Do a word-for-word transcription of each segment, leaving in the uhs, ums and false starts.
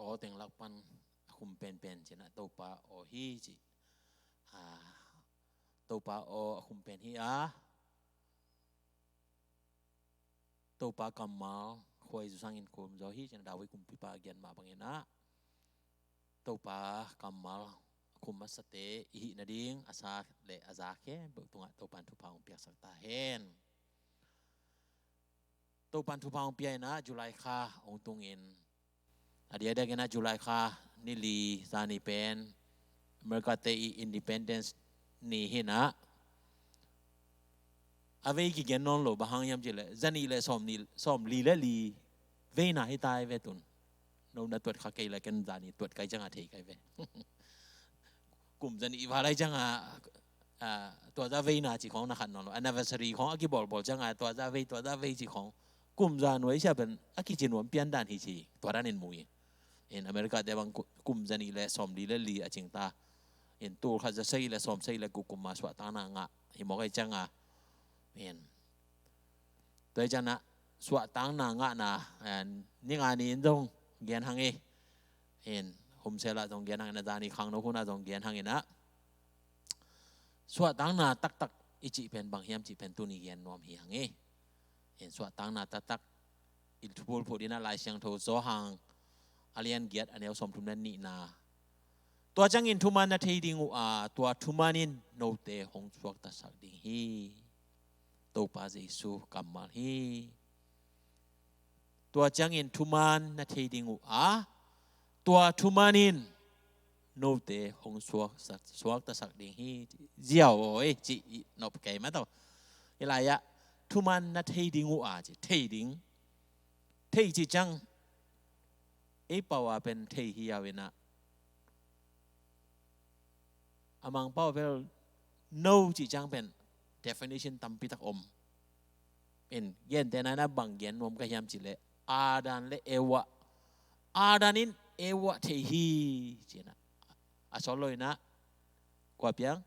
aw teng lak pan a khum penpen ci-in ah Topa aw hi ci. A, Topa aw a khum pen hi a, Topa kammal khuaizu sangin khum zaw hi ci-in ah David kumpipa a gen mah bangin ah Topa kammal khum masate i hih nading a sa le a za khempeuh tungah Topa in thupha hong piaksak ta hen. Topa in thupha hong pia in ah July kha hong tungin, a diakdiak in ah July kha ni li zani pen America te i Independence ni hi in ah, a vei kigen nawn lo, bang hang hiam cih leh zanih le sawmnih, sawmli le li veina hi ta hi ve tun. No na tuat kha kei le ken zani tuat kai ciang a thei kai ve. Kum zanih val ai ciang a, a, tua za veina ci khawng na khat nawn lo. Anniversary khawng a kibawlbawl ciang a tua za vei, tua za vei ci khawng, kum za nuai sia pen a kici nuam pian dan hi ci, tua dan in mu hi. In America te bang ku-, kum zanih le sawmli le li a cing ta. In tul khat za sagih le sawm sagih le guk kum a suahtakna ngah hi mawk ai ciang a. In tua hi ciang a suahtakna ngahna, eh, ni nga ni in zong gen hang hi. In Humsel ah zong gen hang in ah, zani khangno hun ah zong gen hang in ah, suahtakna taktak i cih pen bang hiam cih pen tuni gen nuam hi hang hi. In suahtakna taktak i phulphut in ah Lai Siangtho Johan a lian giat a neu sawmthum le nihna. Tua ciangin thuman na thei ding uh a, tua thuman in note hong suaktasak ding hi. Topa Jesu kammal hi. Tua ciangin thuman na thei ding uh a, tua thuman in note hong suaksak, suaktasak ding hi. Ziau aw e ci i nop kei mah tau. Hi lai ah thuman na thei ding uh a ci, thei ding. Thei ci ciang ei pau a pen thei hi yau in ah, a Mangpau bel no ci ciang pen definition tampi tak om. In gentehna in ah bang gen nuam ka hiam cih leh Adam le Eva, Adam in Eva thei hi ci in ah, a sawt lo in ah kua piang?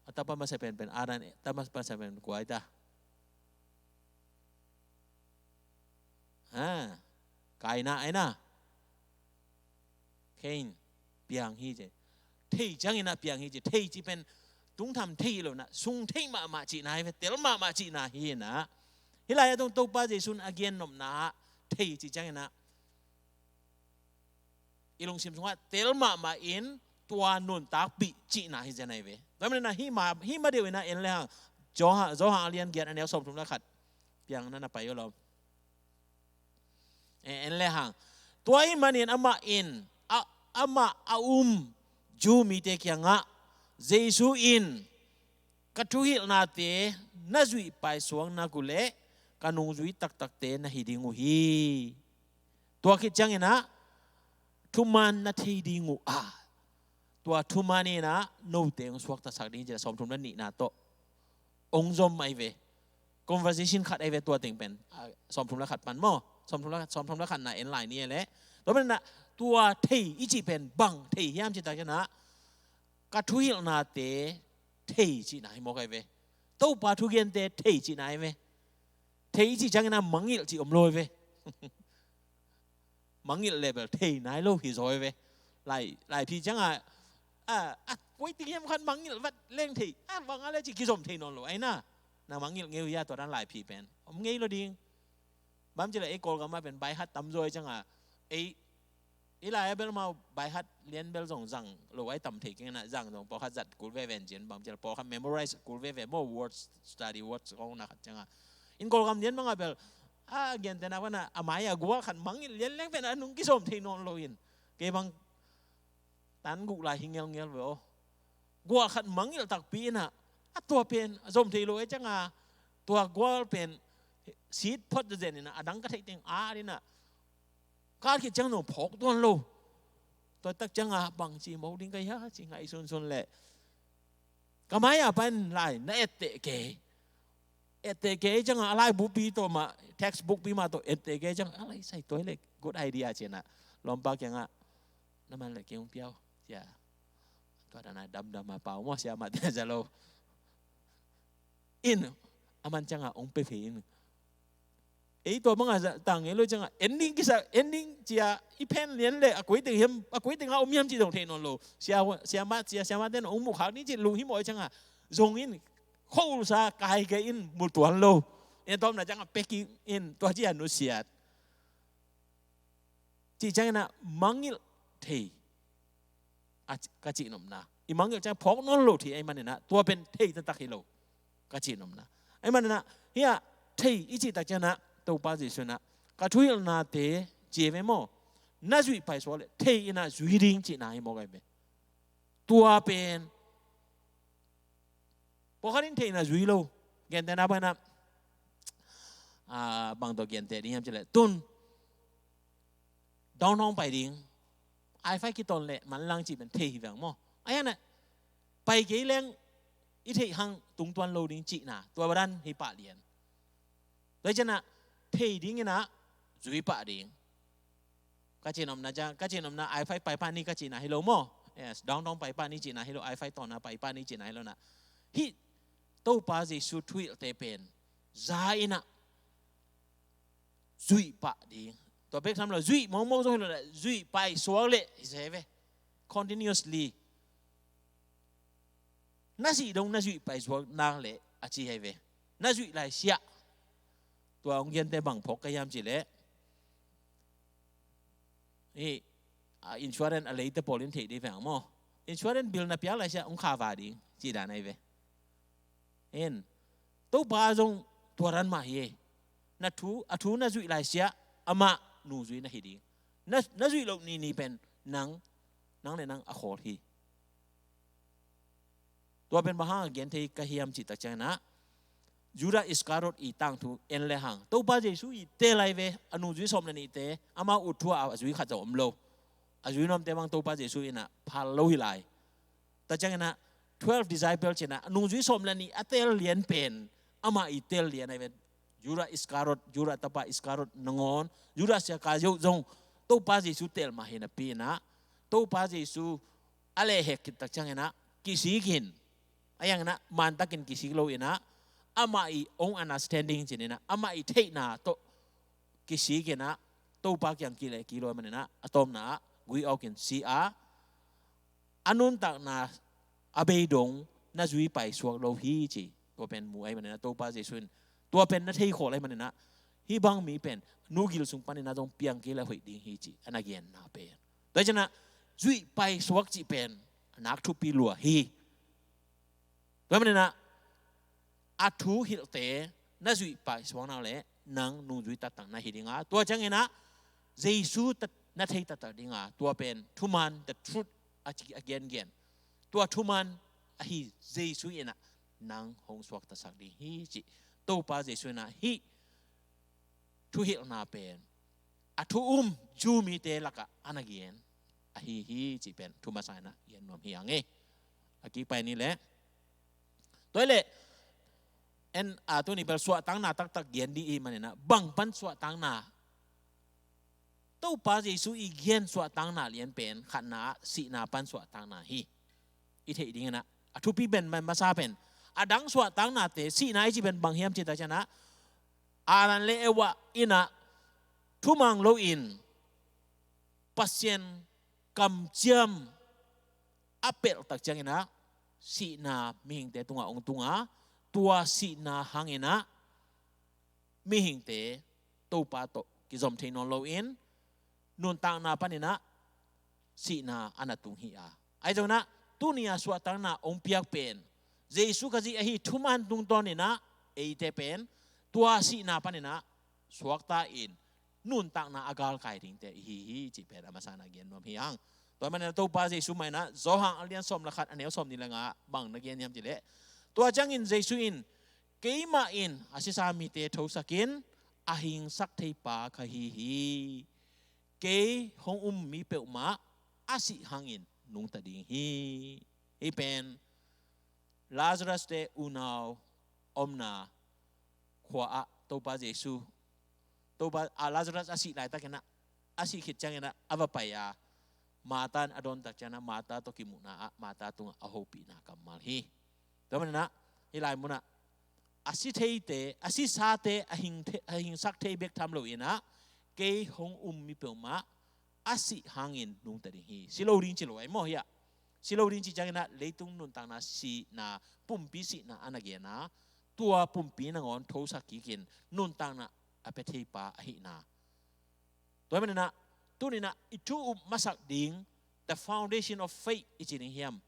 A tapa masa pen pen Adam, tapa masa pen kua hi ta? Ha, Kaina ai na. Kain, piang hi ci. Thei ciangin ah piang hi ci. Thei ci pen tungtham thei hi lo in ah, sung thei mahmah cihna hi ve, tel mahmah cihna hi in ah. Hi lai ah tung Topa Jesu in a gen nopna ah thei ci ciangin ah i lungsim sungah tel mahmah in tua nuntakpih cihna hi zen ahi ve. Tua manin ah hih ma, hih ma deuh in ah en le hang, Johan, Johan a lian giat a neu sawmthum le khat piang na na pai uh lo. E, en le hang. Tua ahih manin amah in, a, amah a um Jew mite kiangah Jesu in, ka thuhilhnate na zuih paisuak nak uh leh ka nungzui taktakte na hi ding uh hi. Tua khit ciangin ah thuman na thei ding uh a, tua thuman in ah note hong suaktasak ding hi ci a, sawmthum le nihna tawh hong zom ahi ve. Conversation khat ahi ve tua teng pen. A, sawmthum le khat pan maw, sawmthum le khat, sawmthum le khat na en lai ni e leh. Tua pen ah tua thei i cih pen bang thei hiam cih tak ciang ah, ka thuhilhnate thei cihna hi mawk ahi ve. Topa thugente thei cihna hi ve. Thei i cih ciangin ah mangngilh cih om lo hi ve. Mangngilh leh bel thei nai lo hi zaw hi ve. Lai, Laiphi ciang a, a, a, koi ting hiam khat mangngilh vat leng thei, a, bang a le cih kizom thei nawn lo ai na. Na mangngilh ngei uh hia tua dan Laiphi pen? Om ngei lo ding. Bang ci leh ei Kawlgam ah pen baihat tam zaw ai ciang a, ei, ei lai a bel mau baihat lian bel zong zang lo ai tam thei keng na, zang zong pawlkhat zat kul veve in cin, bang ci leh pawlkhat memorize kul veve maw, word study, word kong na khat ciang a. In Kawlgam lian bang a bel, a, gentehna bang a, a mai a gual khat mangngilh lian leng pen a nung kizom thei nawn lo in. Kei bang tan guk lai hi ngelngel ve aw. Gual khat mangngilh takpi in ah, a tua pen a zom thei lo e ciang a, tua gual pen seed phot zen in ah, a dang ka theih teng a in ah, ka khit ciang zong phawk tuan lo. Tua tak ciang a bang ci mawk ding ka hia ci ngaihsunsun leh, ka mai a pan lai na etteh kei. Etteh kei ciang a, a laibu pi tawh mah, textbook pi mah tawh etteh kei ciang a, a lai sai tuai leh good idea ci in ah, lawmpa kiangah, na man leh kei hong pia o, ci a. Tua dan a damdam a pau maw, siamahte za lo. In, a man ciang a hong pia phei in. Ei tua banga tang ei lo cianga ending kisa, ending cia i phen lian le a kuiteng hiam, a kuiteng a om hiam ci dong thei nawn lo. Sia, siama, sia, siamate na ong mukhak ni ci lunghimawh cianga zong in khoulsa kaikai in mutuan lo. En tawmna cianga peki in tua cia nusiat. Ci ciangina mangngilh thei a, ka cihnopna. I mangngilh ciang phawk nawn lo thei ahi manina tua pen thei taktak hi lo. Ka cihnopna ahi manina hia thei i cihtak ciangina Topa Jesu ina ka thuhilhnate cie ve maw? Na zuih paisuak le thei ina zui ding cihna hi maw kai ve? Tua pen pawlkhat in theihna zui lo. Gentehna bangna, ah, bang tawh genteh ding hiam cileh tun downtown pai ding, ai fai kiton leh manlang cih pen thei hi veng maw? Ai hana pai kei leng i theih hang tungtuan lo ding cihna tua badan hi pah lian. Tua hi ciana thei dingina zui pah ding. Ka cihnopna ciang, ka cihnopna ai fai pai pah ni ka cihna hi lo maw? Yes, downtown pai pah ni cihna hi lo, ai fai tawna pai pah ni cihna hi lo na. Hih Topa Jesu thuhilhte pen za ina zuih pah ding. Tua bek tham lo zuih mawkmawk zong hi lo na, zuih paisuak leh hi se ve. Continuously. Na sih dong na zuih paisuak nak leh a ci hi ve. Na zuih lai siah. Tua ong gente bang phawk ka hiam cileh. Hi, a, insurance a leite pawl in theih dei veng maw? Insurance bill na piak lai siah ong kha va ding ci dan ahi ve. En, Topa zong tua dan mah hi e. Na thu, a thu na zuih lai siah amah nungzui na hi ding. Na, na zuih loh nini pen nang, nang le nang a khawl hi. Tua pen bang hang a gen thei ka hiam cih tak ciangin ah, Judah Iscariot i tangthu en le hang Topa Jesu i teel lai ve, a nungzui sawm le nihte amau ut thu a, a zui khat zong om lo. A zui nuamte bang Topa Jesu in ah phal lo hi lai. Tak ciangin ah twelve disciple cih ah a nungzui sawm le nih a teel lian pen amah i teel lian ahi ve. Judah Iscariot, Judah tapa Iscariot nangawn, Judah siaka zeuh zong Topa Jesu teel mah hi napi in ah, Topa Jesu a lehhek khit tak ciangin ah kisik in, a yang in ah mantakin kisik lo in ah, amah i own understanding cih in ah, amah i theihna tawh kisik in ah, Topa kiang kileh kilo man in ah, a tawpna ah gui awk in si a, a nuntakna a bei dong na zui paisuak lo hi ci. Tua pen mu ahi man in ah, Topa Jesu in tua pen na thei khol ahi man in ah, hih bang mi pen nu gil sung pan in ah zong piang kei leh hoih ding hi ci a na genna pen. Tua hi ciangin ah zuih paisuak cih pen a nak thupi lua hi. Tua hi man in ah, a thuhilhte na zuih paisuak nak leh nang nungzui taktak na hi ding a, tua ciangin ah Jesu tat-, na thei taktak ding a, tua pen thuman, the truth a ci a gengen. Tua thuman ahi Jesu in ah nang hong suaktasak ding hi cih Topa Jesu in ah hih thuhilhna pen a thu um Jew mite lakah a na gen ahi hi cih pen thu masa in ah gen nuam hi hang e. A kikpai ni leh, tua hi leh, en, a, tuni bel suahtakna taktak gen ding i hih man in ah, bang pan suahtakna, Topa Jesu i gen suahtakna lian pen khatna ah sihna pan suahtakna hi. I theih ding in ah a thupi pen, masa pen, a dang suahtaknate sihna i cih pen bang hiam cih tak ciangin ah, Adam le Eva in ah thumang lo in Pasian kamciam a pelh tak ciangin ah sihna mihingte tungah hong tung a, tua sihna hang in ah mihingte Topa tawh kizom thei nawn lo in, nuntakna pan in ah sihna a na tung hi a. Ahi zongin ah tuni a suahtakna hong piak pen Jesu Khazih ahi thuman tungtawn in ah eite pen tua sihna pan in ah suakta in nuntakna a galkai dingte i hi hi cih pen a masa in ah gen nuam hi hang. Tua hi man in ah Topa Jesu mah in ah Johan a lian sawm le khat a neu sawm nih le nga bang na gen hiam cih leh, tua ciangin Jesu in, keimah in a sisa mite thosak in a hingsak thei pa ka hi hi. Kei hong um mi peuhmah a sih hangin nungta ding hi. Hih pen Lazarus te unau omna khua ah Topa Jesu, Topa, a, Lazarus a sih laitakin ah, a sih khit ciangin ah a va pai a, Martha in a dawn tak ciangin ah Martha tawh kimuhna ah Martha tungah a hopihna kammal hi. Tua manin ah hih lai munah a si theite, a sisate a hing the, a hingsak thei bek tham lo in ah, kei hong um mi peuhmah a sih hangin nungta ding hi. Si lo ding ci lo ai maw hi ah. Si lo ding ci ciangin ah leitung nuntakna sihna, pumpi sihna a na gen a, tua pumpi nangawn thosak kikin nuntakna a pia theipa ahihna. Tua hi manin ah, tuni in ah i thu up masak ding, the foundation of faith i ci ding hiam,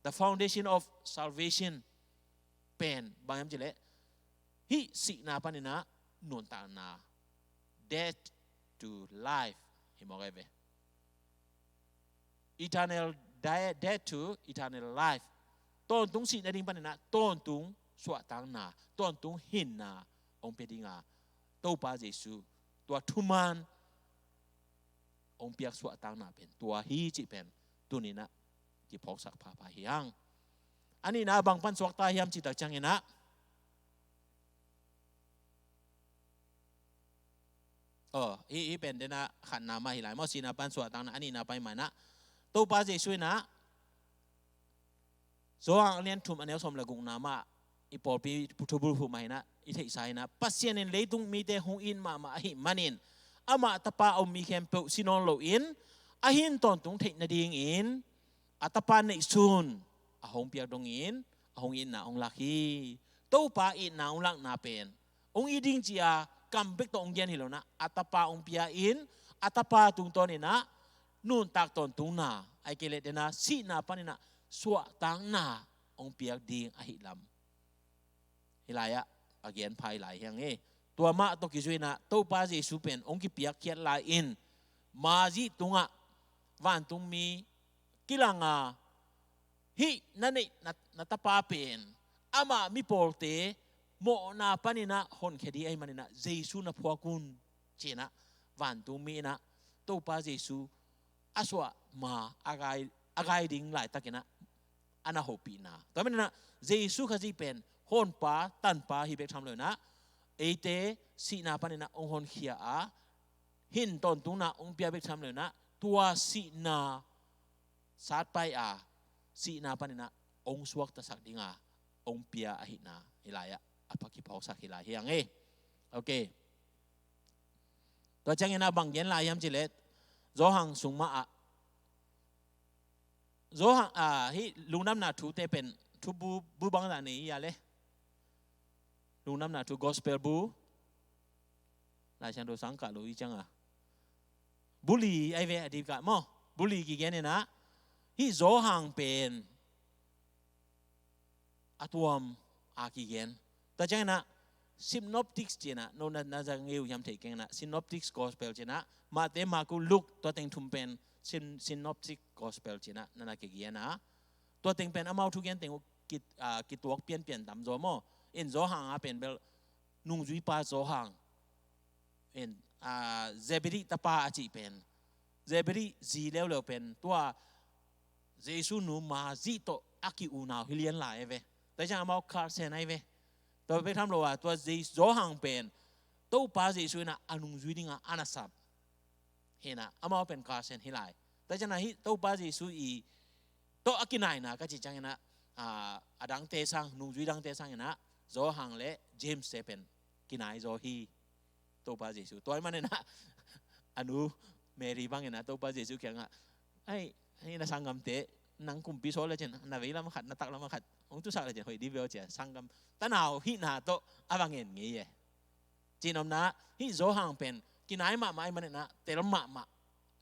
the foundation of salvation pen bang hiam cih leh, hih sihna panin ah nuntakna, death to life hi mawk ai ve. Eternal death, death to eternal life. Tawntung sih nading panin ah tawntung suahtakna, tawntung hinna hong pia ding a, Topa Jesu tua thuman hong piak suahtakna pen tua hi cih pen tuni in ah kiphawksak phapha hi hang. A nihna bang pan suakta hiam cih tak ciangin ah, oh, hih, hih pen den ah khatna mah hi lai maw, sihna pan suahtakna, a nihna pan mah in ah, Topa Jesu in ah, Johan a lian thum a neu sawm le gukna mah i pawlpi thubulphuh mah hi in ah i theihsa hi in ah, Pasian in leitung mite hong it mahmah ahih manin amah Tapa a um mi khempeuh si nawn loin a hin tawntung theih nadingin a Tapa neihsun a hong piak dongin a hong itna hong lak hi. Topa itna hong lakna pen hong it ding ci-a kam bek tawh hong gen hi lo in ah, a Tapa hong pia in, a Tapa tungtawn in ah nuntak tawntungna, ahih kei leh den ah sihna panin ah suahtakna hong piak ding ahih lam hi lai ah a gen pha hi lai hi hang e. Tua mah tawh kizui in ah Topa Jesu pen hong kipiakkhiat lai-in Mari tungah vantungmi kilang a, hih na neih na, na tapa pen amah mipawlte mawhna panin ah honkhia ding ahih manin ah Jesu na phuak un, ci in ah vantungmi in ah Topa Jesu a suah ma a gai, a gai ding laitakin ah a na hopihna. Tua manin ah Jesu Khazih pen honpa tanpa hi bek tham lo in ah, eite sihna panin ah hong honkhia a, hin tawntungna hong pia bek tham lo in ah, tua sihna satpai a, sihna panin ah hong suaktasak ding a hong pia ahihna hi lai ah a pha kiphawksak hi lai hi hang e. Ok. Tua ciangin ah bang gen lai hiam cih leh, Johan sung mah ah, Johan, ah, hih lungdamna thute pen thu bu, bu bangzah nei hi a leh, lungdamna thu gospel bu, Lai Siangtho sang kah lo hi ciang a, bu li ai ve a dip kah maw, bu li kigen in ah, hih Johan pen a tuam a kigen. Tua ciangin ah synoptics ci in ah, no na, na za ngei uh hiam thei keng in ah, synoptics gospel ci in ah, Matthai, Marku, Luke, tua teng thum pen syn-, synoptic gospel ci in ah na na kigen a, tua teng pen amau thugen teng uh ki, ah, kituak pianpian tam zaw maw. In Johan a pen bel nungzuipa Johan, in, ah, Zebedee tapa a cih pen, Zebedee zi leuleu pen tua Jesu nu Mari tawh a ki-unau hi lian lai ai ve. Tua ciang amau cousin ai ve. Tua bek tham lo a, tua Je-, Johan pen Topa Jesu in ah a nungzui ding a a na sap hi in ah, amau pen cousin hi lai. Tua ciang ah hih Topa Jesu i tawh a kinaina ka cih ciangin ah, ah, a dangte sang, nungzui dangte sang in ah Johan le James te pen kinai zaw hi. Topa Jesu. Tua ahih manin ah, a nu Mary bangin ah Topa Jesu kiangah, "Ai, ai, na sanggamte, nang kumpi sawl lecin, na veilam khat, na taklam khat hong tusak lecin hoih dih ve aw," ci a, sanggam tanau hihna tawh a va ngen ngei e. Cih nopna, hih Johan pen kinai mahmah ahih manin ah tel mahmah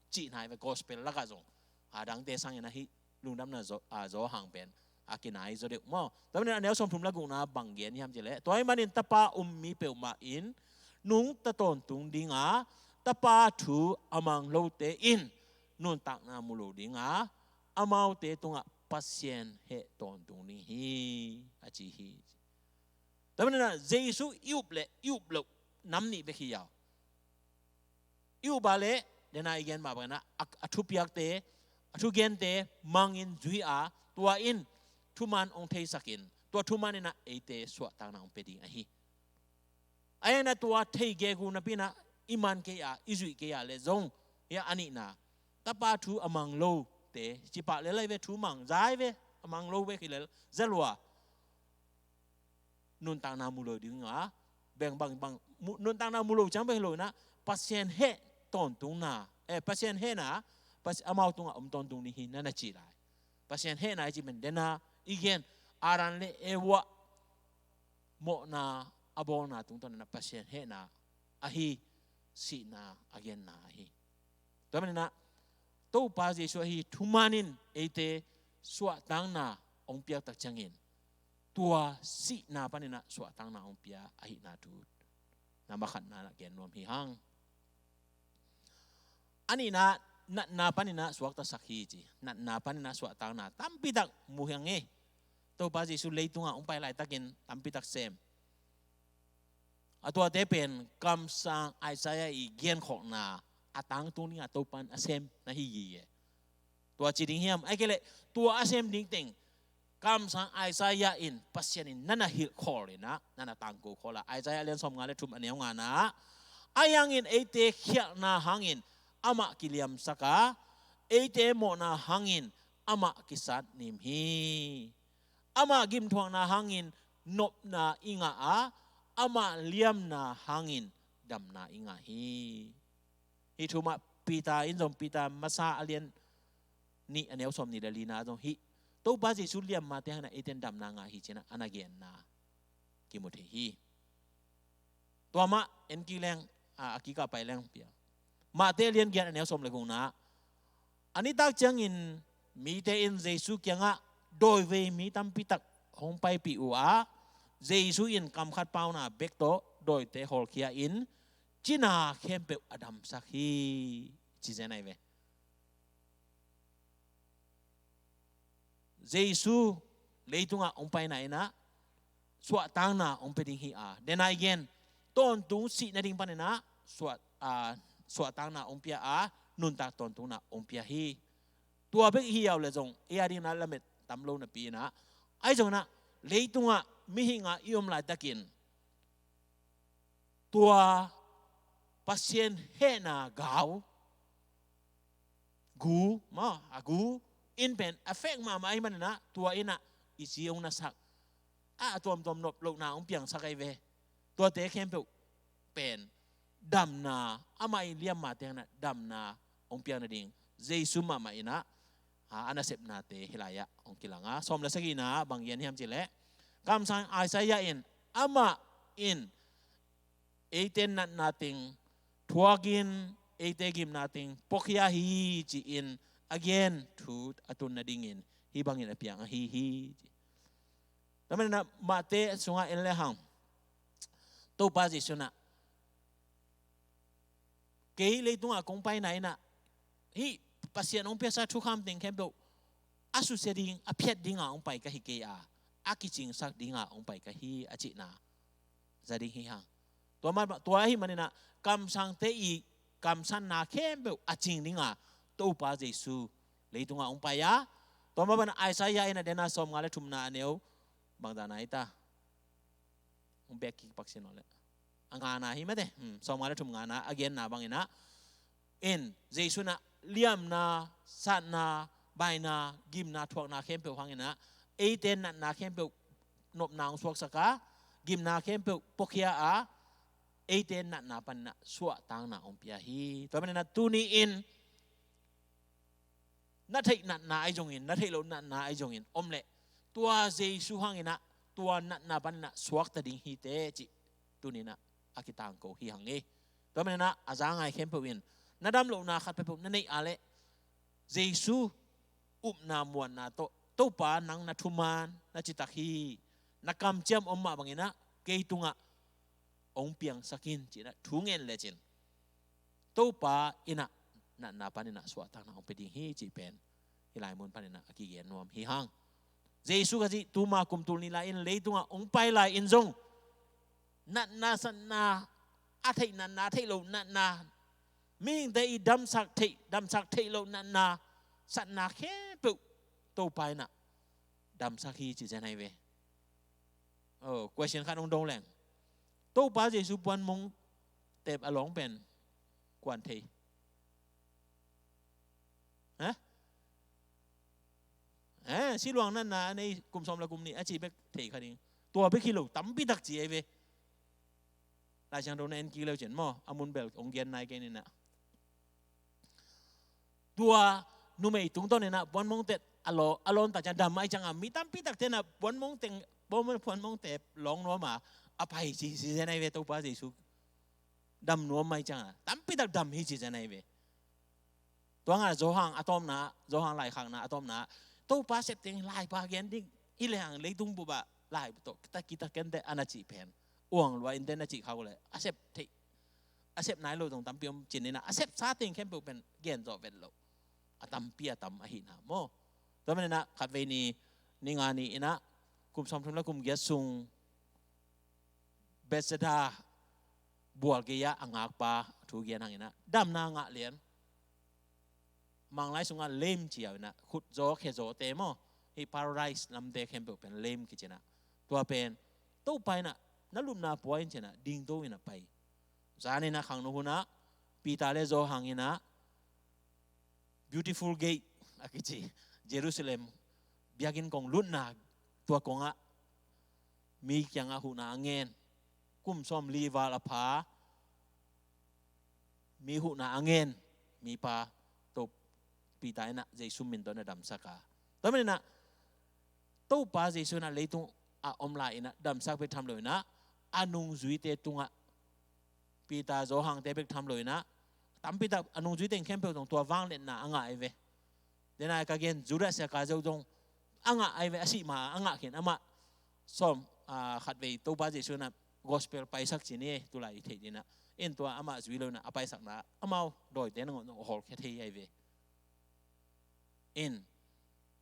cihna hi ve, gospel lakah zong. A dangte sangin ah hih lungdamna Zo-, a, Johan pen a kinai zaw deuh maw. Tua manin a neu sawmthum le gukna bang gen hiam cih leh, tua ahih manin Tapa um mi peuhmah in nungta tawntung ding a, Tapa thu a mang lote in nuntakna mu lo ding a, amaute tungah Pasian heh tawntung ding hi, a ci hi. Tua manin ah Jesu i up le i up loh nam nih bek hi a, i up a leh, dena i gen mah bangin ah, a, a thupiakte, a thugente mangin zui a, tua in thuman hong theisakin, tua thuman in ah eite suahtakna hong pia ding ahi. Ahi hangin ah tua thei gegu napi in ah i man kei a, i zuih kei a leh zong, hia a nihna, Tapa thu a mang lote, ci pah lel ai ve, thu mang za ai ve, a mang lo bek hi lel, za lua. nuntakna mu lo ding a, beng bang bang mu- nuntakna mu lo ciang beng hi lo in ah, Pasian heh tawntungna, eh, Pasian hehna, Pas- amau tungah om tawntung ding hi na na ci lai. Pasian hehna i ci pen dena i gen, Adam le Eva mawhna a bawlna tungtawn in ah Pasian hehna ahi, sihna a genna ahi. Tua manin ah Topa Jesuh ahi thuman in eite suahtakna hong piak tak ciangin, tua sihna panin ah suahtakna hong pia ahihna thu na makhatna na gen nuam hi hang. A nihna, natna panin ah suaktasak hi ci. Natna panin ah suahtakna tampitak mu hi hang hi. Topa Jesuh leitungah hong pai laitakin tampitak sem. A tuate pen kamsang Isaiah i genkhawkna a tangtung dingah Topa in a sem na hi gige. Tua ci ding hiam? Ahih kei leh tua a sem ding teng kamsang Isaiah in Pasian in na na hilh khawl in ah, na na tangko khawl a, Isaiah a lian sawmnga le thum a neu ngana ah, ahi hangin eite khialhna hangin amah kiliamsak a, eite mawhna hangin amah kisatnim hi. Amah gimthuakna hangin nopna i ngah a, amah liamna hangin damna i ngah hi. Hih thu mah Peter in zong, Peter masa a lian nih a neu sawmnih le lina ah zong hih Topa Jesuh liam mate hangin ah eite in damna ngah hi ci-in ah a na genna kimu thei hi. Tua mah en kik leng, a, a kikah pai leng pia. Mate a lian giat a neu sawm le gukna ah, a nitak ciangin mite in Jesuh kiangah dawivei mi tampitak hong paipih uh a, Jesuh in kam khat pauna bek tawh dawite hawlkhia in cina khempeuh a damsak hi, ci zen ahi ve. Jesuh leitungah hong paina in ah suahtakna hong pia ding hi a, dena i gen, tawntung sih nading panin ah suah, a, suahtakna hong pia a, nuntak tawntungna hong pia hi. Tua bek hi au le zong, ei a dingin ah lamet tam lo napi in ah, ahi zongin ah leitungah mihing a i om laitakin tua Pasian hehna gau, gu maw, a gu in pen a fek mahmah ahih manin ah tua in ah i ci hong na sak a, a tuamtuam nop lohna hong piangsak ahi ve. Tuate khempeuh pen damna, amah i liam mate hangin ah damna hong piak nading Jesuh mahmah in ah, a, a nasepnate hih lai-ah hong kilang a, sawm le sagihna ah bang gen hiam cih leh, kamsang Isaiah in, amah in eite natna teng thuakin eite gimna teng puakhia hi ci-in a gen thu a tun nadingin hih bangin a piang ahi hi, ci. Tua manin ah Mate sungah en le hang, Topa Jesuh in ah, kei leitungah kong paina in ah hih Pasian hong piaksa thukham teng khempeuh a susia ding, a phiat dinga hong pai ka hi kei a, a kicingsak dinga hong pai ka hi, a cihna za ding hi hang. Tua mah, tua ahih manin ah kamsangte i kamsanna khempeuh a cing dinga Topa Jesuh leitungah hong pai a, tua mah bangin Isaiah in a dena sawmnga le thumna a neu bangzahna hi ta? Hong bek kik pak sin aw leh, a ngana hi mate. Hmm, sawmnga le thum ngana a genna bangin ah, in Jesuh in ah liamna, satna, baina, gimna, thuakna khempeuh hangin ah eite natna khempeuh nopna hong suaksak a, gimna khempeuh puakhia a, eite natna panin ah suahtakna hong pia hi. Tua manin ah tuni-in na theih natna ahi zongin, na theih loh natna ahi zongin om leh, tua Jesuh hangin ah tua natna panin ah suakta ding hi teh cih tuni-in ah a kitangko hi hang hi. Tua manin ah a za ngai khempeuh in na dam lohna khat peuhpeuh na neih a leh, Jesuh upna muanna tawh, Topa, nang na thuman na citak hi, na kamciam om mah bangin ah kei tungah hong piangsak in, ci-in ah thu ngen lecin, Topa in ah natna panin ah suahtakna hong pia ding hi cih pen hih lai mun panin ah a kigen nuam hi hang. Jesuh Khazih tuma kum tul nih lai-in leitungah hong pai lai-in zong natna, satna, a theih natna, a theih loh natna, mihingte i damsak theih, damsak theih loh natna, satna khempeuh Topa in ah damsak hi ci zen ahi ve. Oh, question khat hong dong leng. Topa Jesuh puanmong tep a lawng pen kuan thei? Ha? Eh, siluang natna a nei kum sawm le kum nih a ci bek thei kha ding. Tua bek hi lo, tampi tak ci ahi ve. Lai Siangtho na en kik leu cin maw, a mun bel hong gen nai kei ni na. Tua numei tungtawn in ah puanmongte a law, a lawn ta ciang dam ahih ciangin ah mi tampi takte in ah puanmongte, puanmongte lawng nuam a, a pai ci, ci zen ahi ve. Topa Jesu dam nuam ahih ciangin ah tampi tak dam hi ci zen ahi ve. Tua ngah Johan a tawpna, Johan laikhakna a tawpna, Topa sep teng laipa gen ding hi lehang leitung bup ah lai tawh kita, kita kente a na cih pen, uang lua inte na cih khak uh leh a sep theih, a sep nai lo zong tampi om cin in ah, a sepsa teng khempeuh pen gen zawh vet lo. A tampi a tam ahihna maw. Tua manin ah khatvei ni, ni nga ni in ah, kum sawmthum le kum giat sung Bethsaida bual gei-ah a ngakpa thu gen hang in ah, damna ngah lian. Manglai sungah lame ci-a in ah, khutzaw khezawte maw, hih paradise lamte khempeuh pen lame kici in ah. Tua pen Topa in ah na lupna pua in ci in ah dingto in ah pai. Zan in ah khangno hun ah Peter le Johan in ah Beautiful Gate a kici, Jerusalem biakinn kong lutna, tua kongah mi kiangah huhna a ngen, kum sawmli val a pha mi huhna a ngen mipa, Topa Peter in ah Jesu min tawh na damsak a. Tua manin ah Topa Jesu in ah leitung a om lai in ah damsak bek tham lo in ah, a nungzuite tungah, Peter, Johan-te bek tham lo in ah, tampi tak a nungzuite in khempeuh zong tua vangliatna a ngah ahi ve. Dena ka gen Judas Iskariot zong a ngah ahi ve, a sih ma a ngah khin, amah sawm, ah, khatvei Topa Jesu in ah gospel paisak ci ni, tulai i theih ding in ah. In tua amah zui lo in ah a paisakna, amau dawite nangawn zong a hawlkhia thei ahi ve. In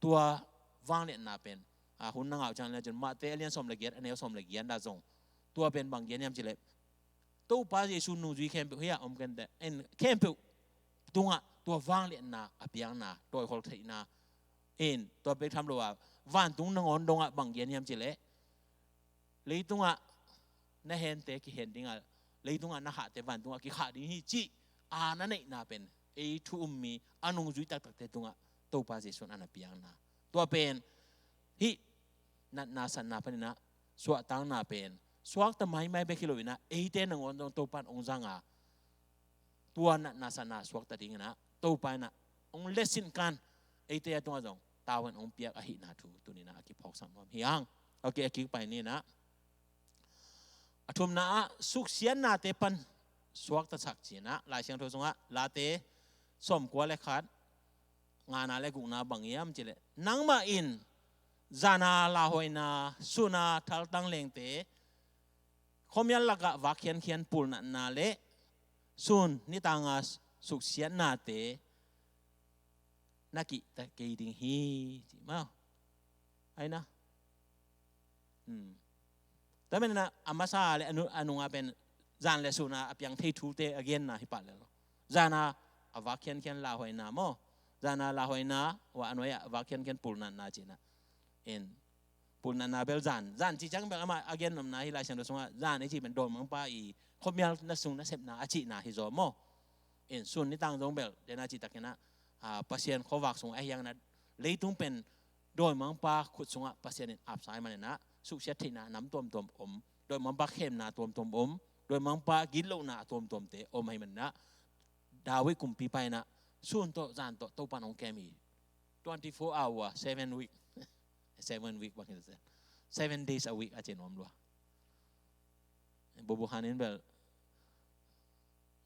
tua vangliatna pen, a, hun na ngah uh ciang le cin, Mate a lian sawm le giat, a neu sawm le giat dah zong, tua pen bang gen hiam cih leh, Topa Jesu nungzui khempeuh hi-a om kente in khempeuh tungah tua vangliatna a piakna, dawi hawltheihna. In tua bek tham lo a, vantung nangawn dongah bang gen hiam cih leh, leitungah na hente kihen ding a, leitungah na khahte vantungah kikhah ding hi cih a na neihna pen, ei thu um mi a nungzui taktakte tungah Topa Jesu in a na piakna. Tua pen hih natna satna panin ah suahtakna pen suakta maimai bek hi lo in ah, eite nangawn zong Topa in hong zang a, tua natna satna suakta ding in ah Topa in ah hong lesin kan, eite a tungah zong tavuan hong piak ahihna thu tuni in ah a kiphawksak nuam hi hang. Ok, a kikpai ni in ah, a thumna ah suksiatnate pan suaktasak ci in ah, Lai Siangtho sungah Late sawmkua le khat, ngana le gukna bang hiam cih leh, nangmah in zana lauhuaina, suna thaltang lengte, khuamial lakah vak khiankhian pulnatna le sun nitanga suksiatnate na kihta kei ding hi, ci maw. Ai na. Hmm. Tua manin ah a masa le a nu-, a nungah pen zan le suna a piang thei thute a genna hi pah lel lo. Zana a vak khiankhian lauhuaina maw. Zana lauhuaina, ua a nuai-ah a vak khiankhian pulnatna ci in ah. In pulnatna bel zan, zan cih ciang bel amah a gen nopna hi Lai Siangtho sungah, zan i cih pen dawimangpa i khuamial na sung na sepna a cihna hi zaw maw. In sun nitang zong bel, dena cihtakin ah, a, Pasian khuavak sung a hiang in ah, leitung pen dawimangpa khut sungah Pasian in apsa ahih manin ah, suksiat theihna nam tuamtuam om, dawimangpa khemna tuamtuam om, dawimangpa gitlohna tuamtuamte om ahih manin ah, David kumpipa in ah sun tawh zan tawh Topa in hong kem hi. Twenty-four hour, seven week. Seven week bang hi, seven days a week a ci nuam lua. Bubu Han in bel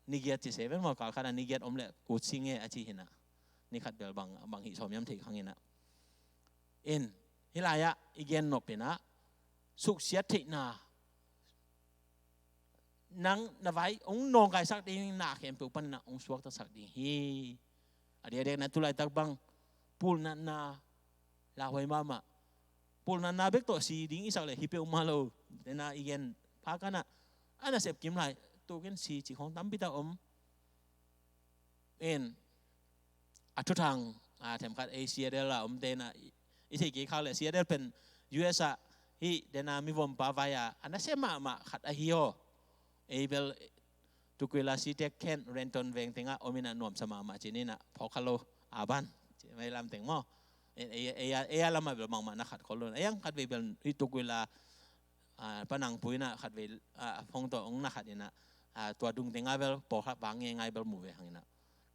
ni giat ci seven maw, kal khat ah ni giat om leh ut sing e a ci hi in ah. Ni khat bel bang, bang hih sawm hiam thei kha ing in ah. In hih lai-ah i gen nop in ah, suksiat theihna, nang na vai hong nawngkaisak ding na khempeuh panin ah hong suaktasak ding hi. A diakdiak in ah tulaitak bang pulnatna lauhuai mahmah. Pulnatna bek tawh si ding i sak leh hi peuhmah lo. Dena i gen pha kan ah, a nasep kim lai, tukin si cih khawng tampi tak om. In a thuthang, a, themkhat ei Seattle ah omte in ah i, i theih kei khak leh Seattle pen U S ah hih dena mivompa vai-a a nasia mahmah khat ahi aw. Ei bel Tukwila, Seattle, Kent, Renton veng tengah om in ah nuamsa mahmah ci-in ah, phawk kha lo a ban, ci mai lam teng maw. Ei, ei, ei, ei a lamah bel bangmah na khat khol lo. Ei ang khatvei bel hih Tukwila ah, Pa Nang Pu in ah khatvei, ah, phone tawh hong na khat in ah, ah, tua dung teng ah bel pawlkhat vang ngeingai bel mu ve hang in ah,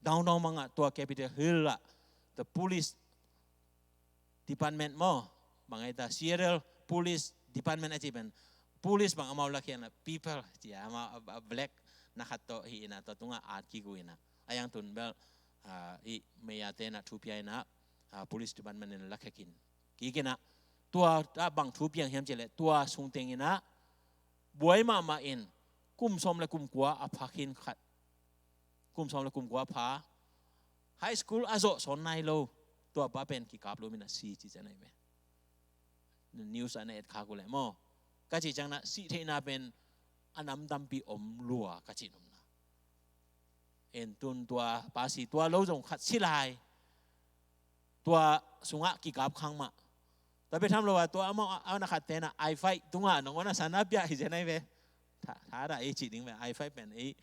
downtown bang ah tua Capitol Hill ah the police department maw, bang ai ta, Seattle Police Department a cih pen, police bang amau lakhia in ah, people ci a, amau a, a black na khat tawh hi in ah, tua tungah at kik uh in ah, a yang tun bel, ah, hih mayor te in ah thu pia in ah, ah, police department in ah lakhe khin kik in ah, tua ah bang thu piang hiam cih leh, tua sung teng in ah buai mahmah in, kum sawm le kum kua a pha khin khat, kum sawm le kum kua pha, high school a zawh sawn nai lo, tua pa pen kikap lum in ah si ci ciang nai ve. News ah na et khak uh leh maw, ka cih ciang in ah sih theihna pen a nam tampi om lua ka cih nopna. En tun tua pa si, tua lo zong khat si lai, tua sungah kikap khang mah. Tua bek tham lo a, tua amau a, a na khat te in ah I five tungah nangawn a san a pia hi zen ai ve. Tha, tha dah ei cih ding ve, I five pen ei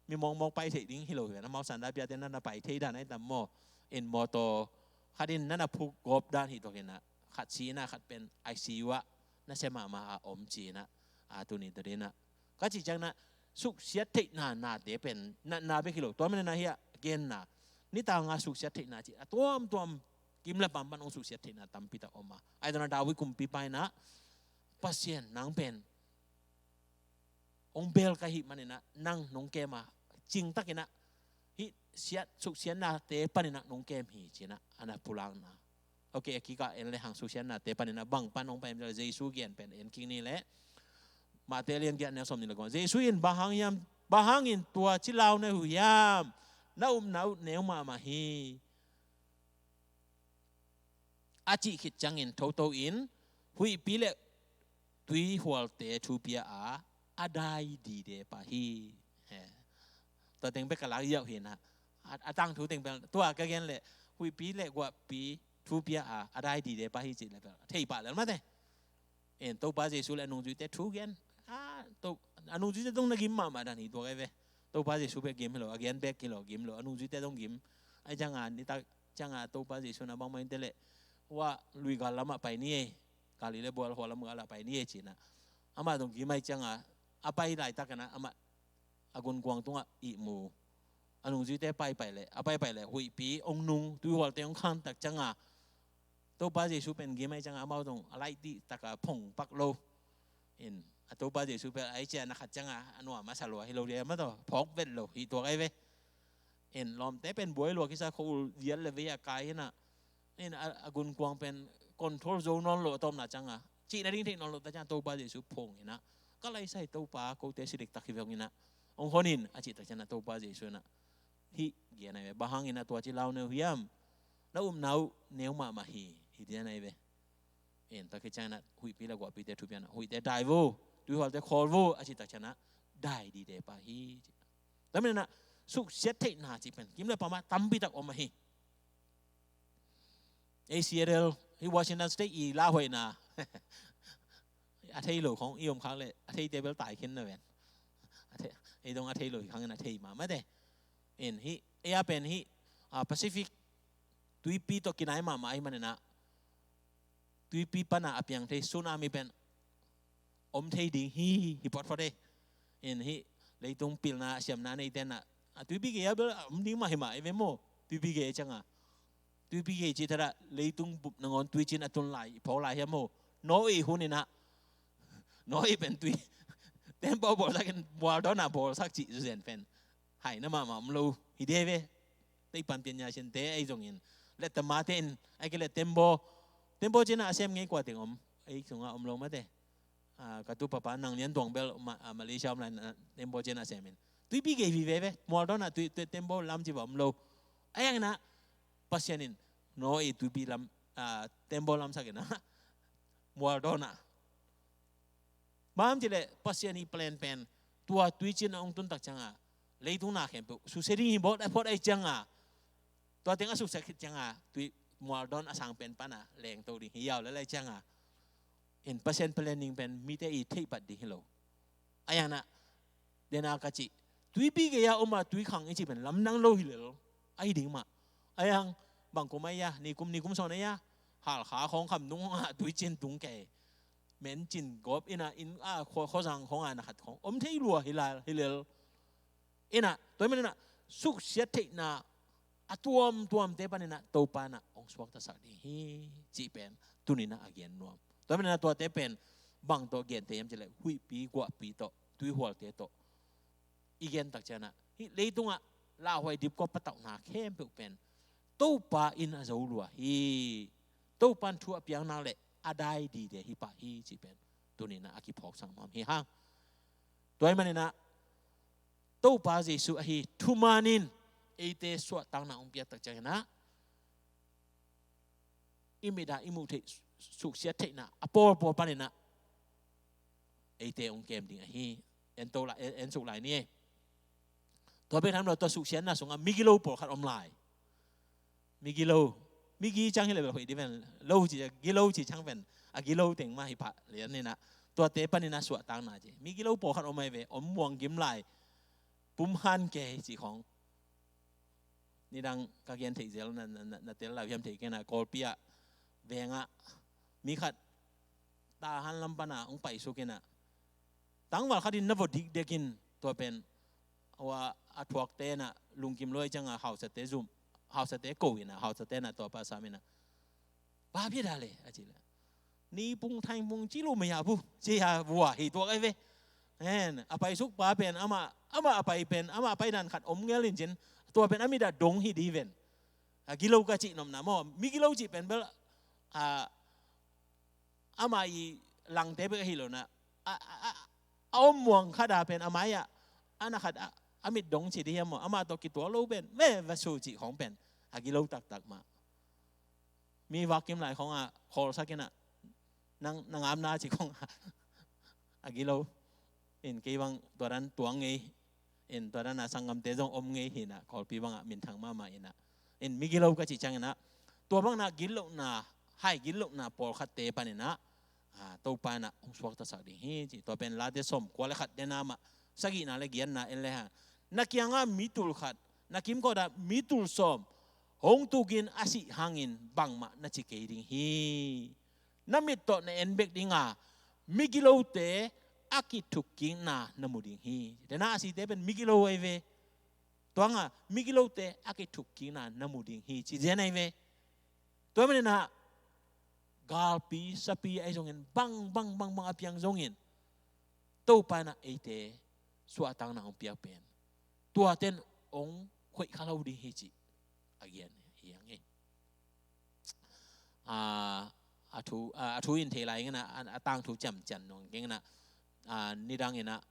mi mawkmawk pai theih ding hi lo hi ve, amau san a pia te in ah na pai thei dan ai tam maw. En mawtaw khat in na na phuk gawp dan hi tuak in ah, khat si in ah, khat pen I C U ah nasia mahmah a om ci in ah, a tuni tua ding in ah ka cih ciang in ah, suksiat theihna nate pen natna bek hi lo. Tua manin ah hih a genna, nitang a suksiat theihna cih a tuamtuam, kim le pam pan hong suksiat theihna tampi tak om a. Ai tua in ah David kumpipa in ah, Pasian, nang pen hong bel ka hih manin ah nang nong kem a, cingtak in ah hih siat, suksiatnate panin ah nong kem hi ci in ah a na pulakna. Ok, a kikah en le hang, suksiatnate panin ah bang pan hong pai hiam cih leh, Jesu gen pen en kik ni leh. Matthai lian giat, neu sawm nih le kua. Jesu in, bang hang hiam, bang hangin tua ci lau na uh hiam? Na upna uh neu mahmah hi, a cih khit ciangin, thoto in huihpi le tuihualte thu pia a, a dai dide pah hi. He. Tua teng bek ka lak ziau hi in ah, a, a tangthu teng bek, tua ka gen leh, huihpi le guahpi thu pia a, a dai dide pah hi cih leh bel thei pah lel mate. En, Topa Jesu le a nungzuite thu gen. A, to, a nungzuite dong na gim mahmah dan hi tua kai ve. Topa Jesu bek gim hi lo, a gen bek hi lo, gim lo, a nungzuite dong gim. Ai ciang a, nitak ciang a Topa Jesu in ah bangmah in te leh, hua lui gal lamah pai ni ei, Galilee bual hua lam gal ah pai ni ei ci in ah, amah dong gim ai ciang a, a pai laitak in ah amah a gunkuang tungah ihmu. A nungzuite paipai leh, a paipai leh, huihpi hong nung, tuihualte hong khang tak ciang a, Topa Jesu pen gim ai ciang a, amau zong a laih dih tak a phong pak lo. In, a Topa Jesu pen ai ciang a, na khat ciang a, a nuam a sa lua hi lo dia mah tawh, phawk vet lo hi tua kai ve. In, lawmte pen buai lua kisa, khua-ul vial le vei a kai hi in ah, in, a, a gunkuang pen control zo nawn lo a tawpna ciang a, cih nading theih nawn lo tak ciang a, Topa Jesu phone in ah, ka laisai Topa, kote si dektak hi ve hong in ah, hong hon in, a cih tak ciang a, Topa Jesu in ah hih gen ai ve, bang hangin na tua ci lau na uh hiam? Na upna uh neu mahmah hi, hi ding ai ve. En, tua khit ciang in ah huihpi le guahpite thu pia in ah, huihte dai vo, tuihualte khawl vo, a cih tak ciang in ah dai dide pah hi. Tua manin ah suksiat theihna cih pen kim le pam ah tampi tak om ahi. Ei Seattle, hih Washington State i lauhuaina, a thei lo khawng i om khak leh, a theite bel tai khin na ven. A thei, ei dong a thei lo hi khang in a thei mahmah te. En, hih, ei a pen hih, ah, Pacific tuipi tawh kinai mahmah ahih manin ah, tuipi pan a a piang thei tsunami pen om thei ding hi, hi photphot e. En, hih leitung pilna siamna neite in ah, a tuipi gei a bel om ding mah hi mah ei ve maw. Tuipi gei ciang a, tuipi gei cih thadah, leitung bup nangawn tuicin a tun lai, i phawk lai hiam maw? Noah hun in ah, Noah pen tui, tembaw bawlsak in, mual dawn a bawlsak cih zuzen pen, haina mahmah om lo hi ding ve. Tei pan pian nya sin te ei zongin, leh tamate in, ai ke leh tembaw, tembaw cin a sem ngei kua teng om, ei sungah om lo mate. Ah, ka tu papa Nang Lian Tuang bel Ma-, ah, Malaysia om lai in, ah, tembaw cin a sem in, tuipi gei vive ve, mual dawn a tui, tui, tembaw lam ci va om lo. Ai ang in ah, Pasian in Noah i tuipi lam, ah, tembaw lamsak in ah, mual dawn a. Bang hang hiam cih leh Pasian i plan pen, tua tuicin a hong tun tak ciang a, leitung na khempeuh susia ding hi phot, phot ahih ciang a, tua teng a suksiat khit ciang a, tui, mual dawn a sang pen pan a lengto ding hi yau lel ahih ciang a, in Pasian planning pen mite i theih pat ding hi lo. Ai ang in ah, den a ka cih, tuipi gei a om a tui khang i cih pen lamdang lo hi lel, ahi ding mah. Ai ang, bang kum ai a, nikum, nikum sawn ai a, Halkha khawng kham nung a tuicin tung kei. mencin gawp in ah, inn ah, khua, khuazang khawng ah na khat khawng om thei lua hi la, hi lel. In ah, tua ahih manin ah suksiat theihna a tuamtuamte panin ah Topa in ah hong suaktasak ding hi cih pen tuni in ah a gen nuam. Tua ahih manin ah tuate pen bang tawh gente hiam cih leh huihpi guahpi tawh, tuihualte tawh i gen tak ciangin ah, hih leitungah lauhuai dipkua patauhna khempeuh pen Topa in a zo lua hi. Topa in thu a piak nak leh a dai dide hi pah hi cih pen tuni in ah a kiphawksak nuam hi hang. Tua ahih manin ah Topa Jesuh ahi thuman in eite suahtakna hong piak tak ciangin ah, i mit ah i muh theih suksiat theihna a pawlpawl panin ah eite hong kem ding ahi. En to lai, en, en suk lai ni e. Tua bek tham lo, tua suksiatna sungah migilo pawlkhat om lai. Migilo, migi ciang hi leh bel hoih dih ven lo ci, gilo ci ciang pen a gilo teng mah hi pah lian in ah, tuate panin ah suahtakna ci. Migilo pawlkhat om ahi ve, om muang gim lai, pum han kei ci khawng. Nidang ka gen theih zel na, na, na, na tel lau hiam thei kei na, Kawlpi ah veng ah mi khat Tahan lam pan ah hong paisuk in ah, tangval khat in na vua dikdek in, tua pen hua a thuakte in ah lungkim lo ahih ciangin hausate zum, hausate ko in ah, hausate in ah tua pa sam in ah, "Pa bia dah le?" a cih leh, "Ni pung thaing pung ci lo maya bu," ci a vua hi tuak ahi ve. En, a paisuk pa pen amah, amah a pai pen, amah a pai dan khat om ngel in cin, tua pen a mit ah dong hi dih ven. A gilo ka cih nopna maw, migilo cih pen bel, a, amah i langte bek ahi lo in ah, a, a, a, a om muang khat a pen a mai ah a na khat ah a mit dong ci dih hiam maw, amah tawh kituak lo pen me va su cih khawng pen a gilo taktak mah. Mi vak kim lai khawng ah khawlsak in ah, "Nang, nang am na?" ci khawng ah a gilo. In kei bang tua dan tuang ngei, in tua dan a sanggamte zong om ngei hi in ah, Kawlpi bang ah minthang mahmah in ah, in migilo ka cih ciangin ah, tua bang in ah gitlohna, hai gitlohna pawlkhatte panin ah, a, Topa in ah hong suaktasak ding hi ci. Tua pen Late sawmkua le khat, dena mah sagihna le giatna en le hang, "Na kiangah mi tul khat, na kimkot ah mi tul sawm hong tuk in a sih hangin bangmah na ci kei ding hi. Na mit tawh na en bek ding a, migilote a kithukkikna na mu ding hi." Dena a site pen migilo ahi ve. Tua hang a migilote a kithukkikna na mu ding hi ci zen ahi ve. Tua ahih manin ah galpi sapi ahi zongin, bang, bang, bang, bang a piang zongin, Topa in ah eite suahtakna hong piak pen tuate in hong khoih kha lo ding hi cih a gen hi hang hi. A, a thu, a, a thu in thei lai ing in ah, a, a tangthu ciamciam nong keng in ah, a, nidang in ah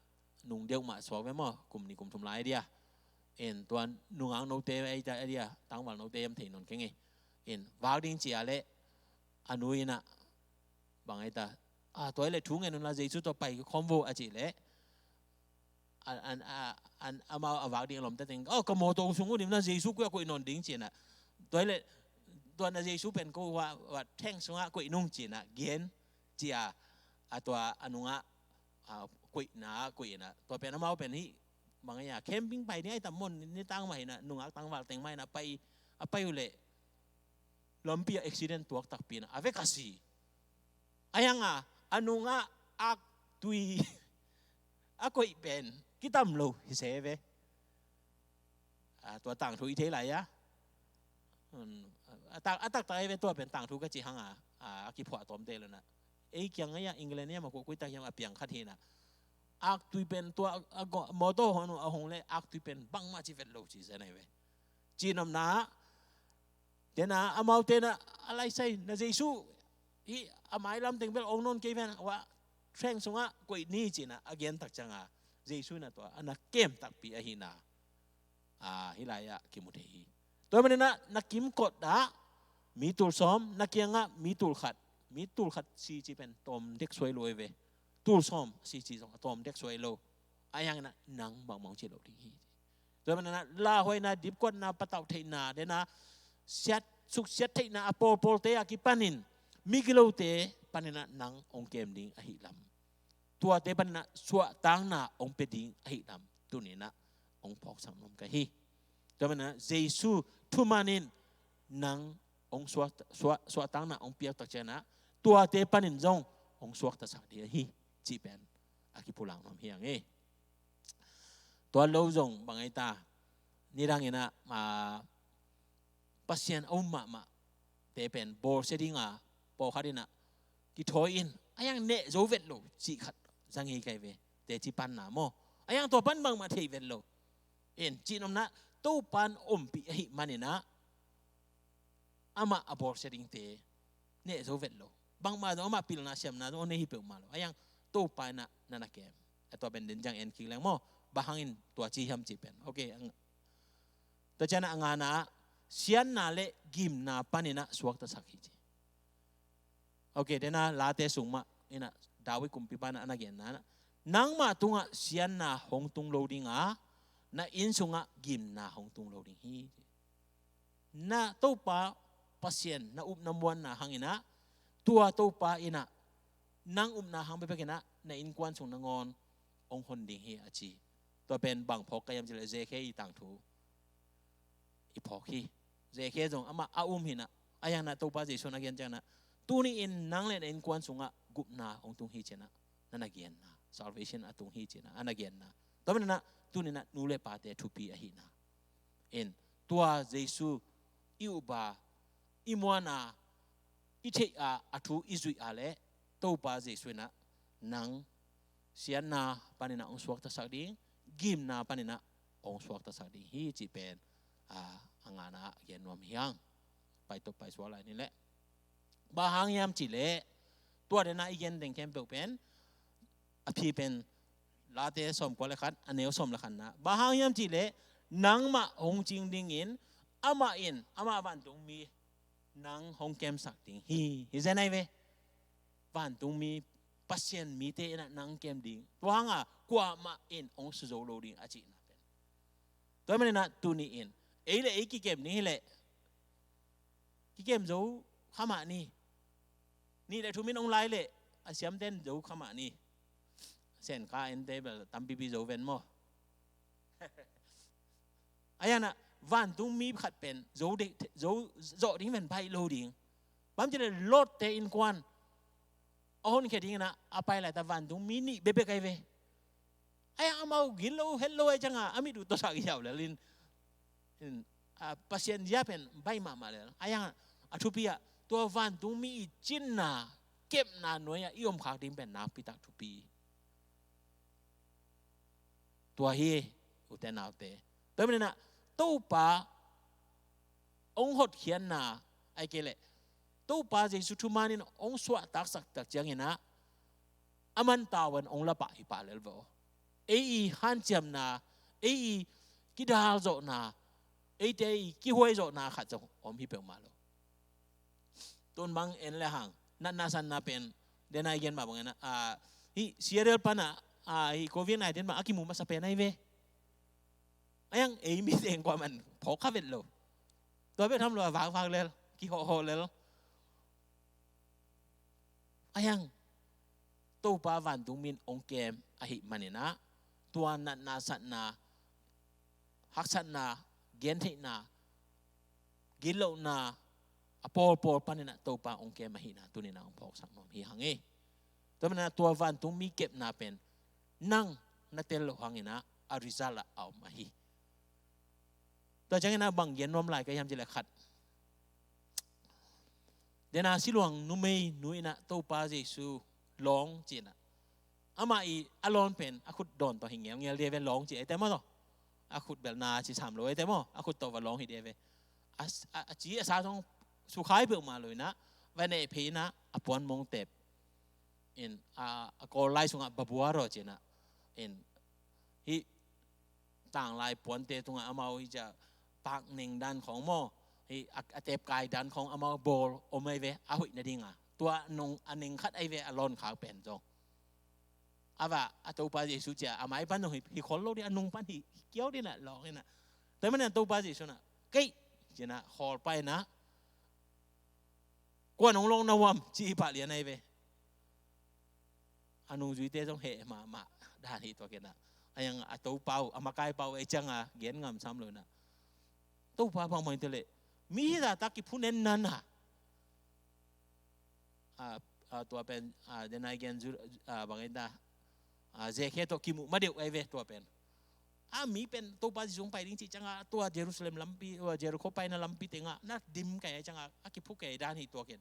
nung deuh mah suak ve maw, kum nih kum thum lai dia. In tua nungak note ahi ta dia, tangval note hiam thei nong keng e. In vak ding ci a leh a nu in ah, "Bang ahi ta, a, tua hi leh thu ngen un la, Jesu tawh pai khawm vo," a cih leh, an, an, a, an, amau a vak ding a lomte teng, "Oh, ka mawtaw sung uh dim na, Jesu koi ah koih nawn ding," ci in ah. "Tua hi leh, tua na Jesu pen ko hua, hua theng sungah koih nung," ci in ah, gen ci a, a tua a nungah, a, koihna koih in ah. Tua pen amau pen hih bang ahi a, camping pai ding ahi tam maw, nitang mah hi in ah, nungak tangval teng mah hi in ah, pai, a pai uh leh lampi ah accident tuak takpi in ah a vek a si. Ahi hang a, a nungah aktui a koih pen kitam lo hi se ve. A, tua tangthu i thei lai a. Hmm, a tak, a taktak ahi ve, tua pen tangthu ka cih hang a, a, a kiphuah tawmte lo in ah. Ei kiang ahi a, England ahi a, mah kua koi tak hiam a piang khat hi in ah. Aktui pen tua, a, a go-, mawtaw hong, a hong leh aktui pen bangmah ci vet lo ci zen ahi ve. Ci nopna, dena amaute in ah, "A lai sai, na Jesu hi a, mailam teng bel ong nawn kei ven, hua theng sungah koih ni," ci in ah a gen tak ciang a, Jesu in ah tua a na kem takpi ahihna, a, hih lai ah kimu thei hi. Tua ahih manin ah na kimkot ah mi tul sawm, na kiangah mi tul khat, mi tul khat si ci pen tawm dek suai lo ahi ve. Tul sawm si ci zong a tawm dek suai lo. Ahi hangin ah nang bangmah hong ci lo ding hi. Tua ahih manin ah lauhuaina, dipkuatna, patauh theihna, dena siat, suksiat theihna a pawlpawlte a kipanin migilote panin ah nang hong kem ding ahih lam, tuate panin ah suahtakna hong pia ding ahih lam tuni in ah hong phawksak nuam ka hi. Tua ahih manin ah Jesu thuman in nang hong suah, suah, suahtakna hong piak tak ciang ah, tuate panin zong hong suaktasak ding ahi cih pen a kipulak nuam hi hang hi. Tua lo zong bang ei ta, nidang in ah, ah, Pasian a um mahmah te pen bawlsia ding a, pawlkhat in ah kithawi in, a yang neh zo vet lo cih khat zang hi kei ve. Teci panna maw, a yang tua pan bangmah thei vet lo. In cih nopna, Topa in ompih ahih manin ah amah a bawlsia dingte neh zo vet lo. Bangmah zong amah pilna siamna zong a nei hi peuhmah lo. A yang Topa in ah na na kem. A tua pen den ciang en kik leng maw, bang hangin tua ci hiam cih pen. Ok, ang, tua ciang a ngana ah siatna le gimna panin ah suaktasak hi ci. Ok, den a Late sung mah in ah David kumpipa in ah a na genna ah, nangmah tungah siatna hong tung lo ding a, na inn sungah gimna hong tung lo ding hi. Na Topa Pasian na upna muanna hangin ah, tua Topa in ah nang upna hang bekbek in ah na innkuan sung nangawn hong hon ding hi a ci. Tua pen bang phawk ka hiam cih leh Zekhia i tangthu i phawk hi. Zekhia zong amah a um hi in ah, a yang in ah Topa Jesu in a gen ciang in ah, tuni in nang le na innkuan sungah gupna hong tung hi ci in ah na na genna, salvation a tung hi ci in ah a na genna. Tua manin ah tuni in ah nu le pate thupi ahihna. In tua Jesu i up a, i muan a, i theih a, a thu i zuih a leh Topa Jesu in ah nang siatna panin ah hong suaktasak ding, gimna panin ah hong suaktasak ding hi cih pen, ah, a ngana ah gen nuam hi hang. Pai tawh pai suak lai ni leh. Bang hang hiam cih leh, tua den a i gen ding khempeuh pen, a phi pen Late sawmkua le khat, a neu sawm le khatna. Bang hang hiam cih leh, nangmah hong cing dingin, amah in, amah vantungmi nang hong kemsak ding hi, hi zen ai ve. Vantungmi Pasian mite in ah nang kem ding. Tua hang a kuamah in hong suzo lo ding a cihna pen. Tua manin ah tuni in ei le ei kikem ding hi leh, kikem zo kha mah ni. Nih le thum in hong lai leh a siamten zo kha mah ni. Sen ka ente bel tampipi zo ven maw. A yang in ah vantungmi khat pen zo dek, zo zawh ding ven baih lo ding. Bang hang cih leh Lot te innkuan a honkhia dingin ah a pai laitak vantungmi nih bekbek ai ve. A yang amau gilo het lo ai ciang a, a mit uh tawsak ziau lel in, in, a, Pasian zia pen baih mahmah lel. A yang a thupi ah tua vantungmi i cinna, kepna nuai ah i om khak ding pen nakpi tak thupi. Tua hi, ute naute. Tua manin ah Topa hong hotkhiatna, ahih kei leh Topa Jesu thuman in hong suahtaksak tak ciangin ah, a man tavuan hong lapah hi pah lel ve aw. Ei i hanciamna, ei i kidalzawhna, eite i kihuaizawhna khat zong om hi peuhmah lo. Tun bang en le hang, natna satna pen, den a i gen mah bangin ah, a, hih serial pan ah, a, hih covid nineteen pan a kimu masa pen ai ve. A yang ei mi teng kuaman phawk kha vet lo. Tua bek tham lo a vakvak lel, kihawhhawh lel. A yang Topa vantungmi in hong kem ahih manin ah, tua natna satna, haksatna, gentheihna, gitlohna, a pawlpawl panin ah Topa hong kem ahihna tuni in ah hong phawksak nuam hi hang hi. Tua manin ah tua vantungmi kepna pen nang na tel loh hangin ah a result ah a om ahi. Tua ciangin ah bang gen nuam lai ka hiam cih leh khat, den a siluang numei nu in ah Topa Jesu lawng ci in ah, amah i a lawn pen a khut dawn tawh hi ngelngel ding ve, lawng ci ei te maw tawh. A khut bel na ci sam lo ei te maw, a khut tawh va lawng hi ding ve. A, a, a ci a sa zong sukhai peuhmah lo in ah, va neh phei in ah a puan mong tep in, a, a kawl lai sungah babua raw ci in ah, in, hih tanglai puante tungah amau hih ciah pak neng dan khawng maw, hih a, a tepkai dan khawng amau bawl om ai ve, a hoih nading a. Tua nong a neng khat ai ve, a lawn khak pen zong. A va a Topa Jesu ciah a mai pan zong hi, hi khol lo ding, a nung pan hi, hi kiau ding a lawng in ah. Tua manin a Topa Jesu in ah, "Kei," ci in ah khawl pah in ah, "Kua in hong lawng na uh hiam?" ci hi pah lian ai ve. A nungzuite zong heh mahmah dan hi tua ken ah. A yang a Topa uh, a makaihpa uh ei ciang a gen ngam sam lo in ah, Topa bangmah in te leh, mi hi zahtak kiphunen nan a, a, Ah, tua pen, ah, den a i gen zu-, ah, bang hi ta, ah, Zekhe tawh kimuh ma deuh ahi ve tua pen. A mi pen Topa Jesu hong pai ding cih ciangah tua Jerusalem lampi, tua Jericho paina lampi tengah na dim kai ahi ciangah a kiphuk kei dan hi tua ken.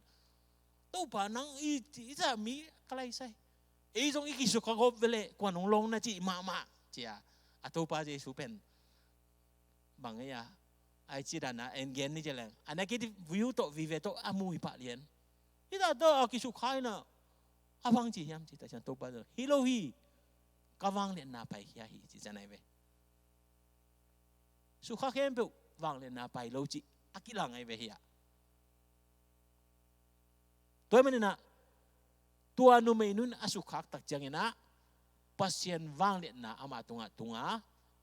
Topa nang i, i za mi ka lai sai. Ei zong i kisukha gawp veleh kuan hong lawng na cih mahmah cia. A Topa Jesu pen bang ei a, ai ci dan a en gen ni ci leng a negative view tawh vive tawh a mu hi pah lian. Hita tawh a kisukha ina a bang ci hiam ci ta cian Topa tawh hi lo hi. Ka vangliatna paikhia hi ci cian ai ve. Sukha khempeuh vangliatna pai lo cih a kilang ai ve hi a. Tua hi maninah tua numei nun a sukkhak tak cianginah Pasian vangliatna amah tungah tunga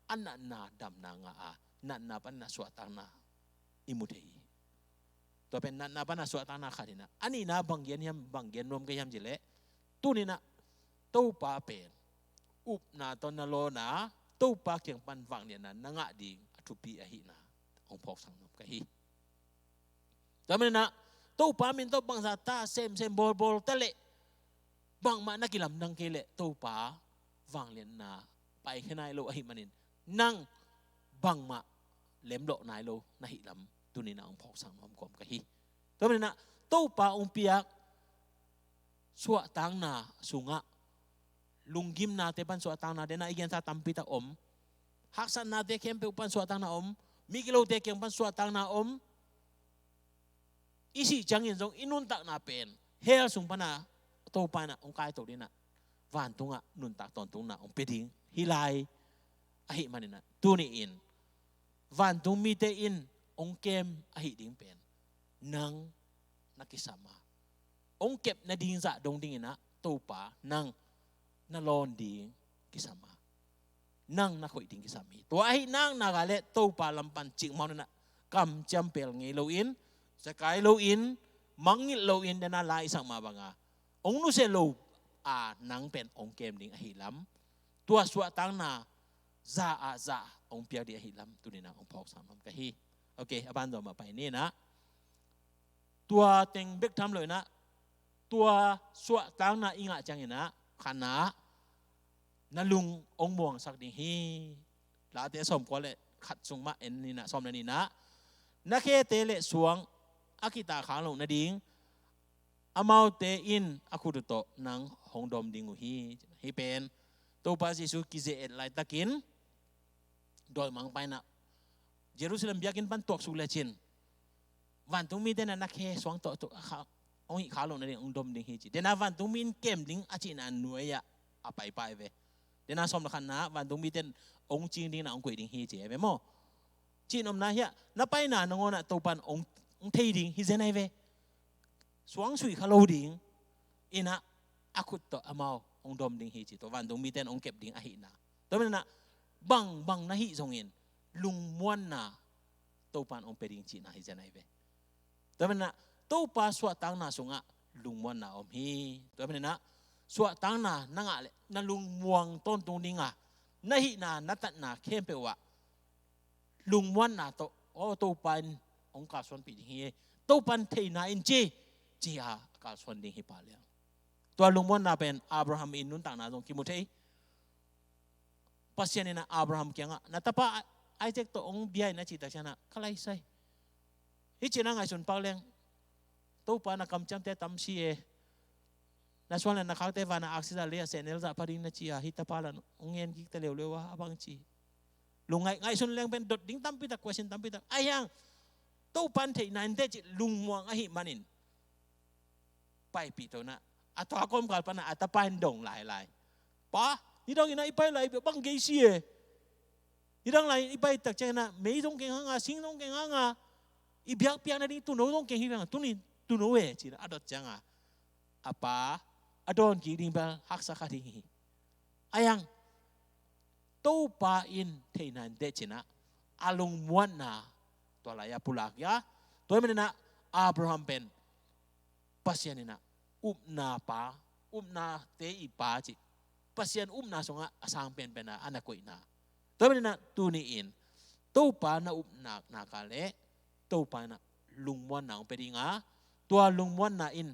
a natna damna ngah a natna panah suahtakna i mu thei hi. Tua pen natna panah suahtakna khat hinah a nihna bang gen hiam bang gen nuam ka hiam cileh tuninah Topa pen upna tawh na lawna Topa kiang pan vangliatna na ngah ding a thupi ahihna hong phawksak nuam ka hi. Tua maninah Topa min tawh bangza ta semsem bawlbawl ta leh bangmah na kilamdang kei leh Topa vangliatna paikhia nai lo ahih manin nang bangmah lemlawh nai lo na hih lam tuninah hong phawksak nuam kawm ka hi. Tua maninah Topa hong piak suahtakna sungah lunggimnate pan suahtakna dena i gensa tampi tak om. Haksatnate khempeuh pan suahtakna om. Mi kilote kiang pan suahtakna om. I sih ciangin zong i nuntakna pen hell sung pana Topa inah hong kaito dinah vantungah nuntak tawntungna hong pia ding hi lai ahih maninah tuni-in vantung mite in hong kem ahih ding pen nang na kisam a hong kep nading zah dong dinginah Topa nang na lawn ding kisam a nang na khoih ding kisam hi. Tua ahih nak nak a le Topa lam pan cikmau nanah kamciam pel ngei loin zakai loin mangngilh loin dena la i sak mah banga hong nusia lo a nang pen hong kem ding ahih lam tua suahtakna za ah za hong piak ding ahih lam tuninah hong phawksak nuam ka hi. Ok, a ban dawm a pai ninah tua teng bek tham lo inah tua suahtakna i ngah cianginah khanah na lung hong muangsak ding hi. Late sawmkua le khat sung mah en ninah sawm le ninah na khete le suang a kitakhang loh nading amaute in a khut uh tawh nang hong dawm ding uh hi. Hih pen Topa Jesu kizeh et laitakin dawimangpa inah Jerusalem biakinn pan tuaksuk lecin vantung mite na na khe suang tawh hong hih khak loh nading hong dawm ding hi ci. Dena vantung mi in kem ding a cihna nuai-ah a paipai ve. Dena sawm le khatna vantung mite in hong cing ding na hong koih ding hi ci ve maw? Cih nopna hiah na paina nangawnah Topan hong thei ding hi zen ai ve. Suang suih kha lo ding inah a khut tawh amau hong dawm ding hi ci. Tua vantung mite in hong kep ding ahihna tua maninah bang bang na hih zongin lungmuanna Topan hong pia ding cihna hi zen ai ve. Tua maninah Topa suahtakna sungah lungmuanna om hi. Tua maninah suahtakna na ngah le na lungmuang tawntung dinga na hihna na tatna khempeuh ah lungmuanna tawh aw Topa in hong kalsuanpih ding hi. Topan theihna in ci ci a kalsuan ding hi pah liang. Tua lungmuanna pen Abraham in nuntakna zong kimu thei. Pasian inah Abraham kiangah na tapa Isaac tawh hong bia in a cihtak cianah ka laisai. Hih cinah ngaihsun pak leng Topa na kamciamte tam si e. Na suan le na khakte vana aksizah lei a sehnel zah pha ding na ci a hih tapa lah hong ngen kikte leuleu a a bang ci. Lungngaih ngaihsun leng pen dot ding tampitak question tampitak ahi hang Topan theihna in teh cih lungmuang ahih manin paipih to nah a tua kawmkal panah a tapa in dong lailai. Pa, nidang inah i pai lai bang gei si e. Nidang lai i pai tak cianginah mei zong keng hanga sing zong keng hanga i biakpiak nading tuno zong keng hi veng tunin tuno e cinah a dot cianga a pa a dawn kik ding bel haksa kha ding hi. Ahi hang Topa in theihna in teh cinah a lungmuanna tua lai-a pulak ia. Tua hi maninah Abraham pen Pasian inah upna pa, upnate i pa cih Pasian upna sungah a sang penpena a na koihna. Tua hi maninah tuni-in Topa na upna naka le Topa inah lungmuanna hong pia dinga tua lungmuanna in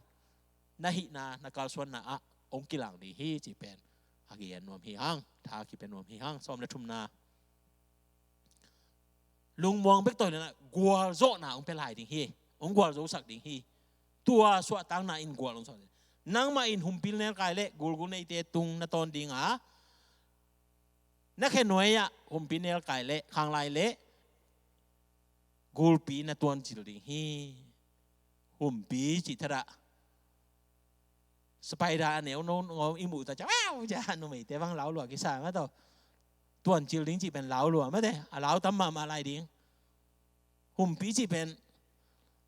na hihna, na kalsuanna ah hong kilang ding hi cih pen a gen nuam hi hang, tha kipia nuam hi hang. Sawm le thumna, lungmuang bek tawh hi lo-in ah gualzawhna hong pia lai ding hi. Hong gualzosak ding hi. Tua suahtakna in gual hong suah ding. Nangmah in humpinelkai le gulguneite tung na tawn ding a, na khenuai ah humpinelkai le khanglai le gulpi na tuancil ding hi. Humpi cih thadah spider a neu no ngawm i muh ta ciang, "Wow!" Ciah numeite bang lau lua kisa mah tawh. Tuancil ding cih pen lau lua mate, a lau tam mahmah lai ding. Humpi cih pen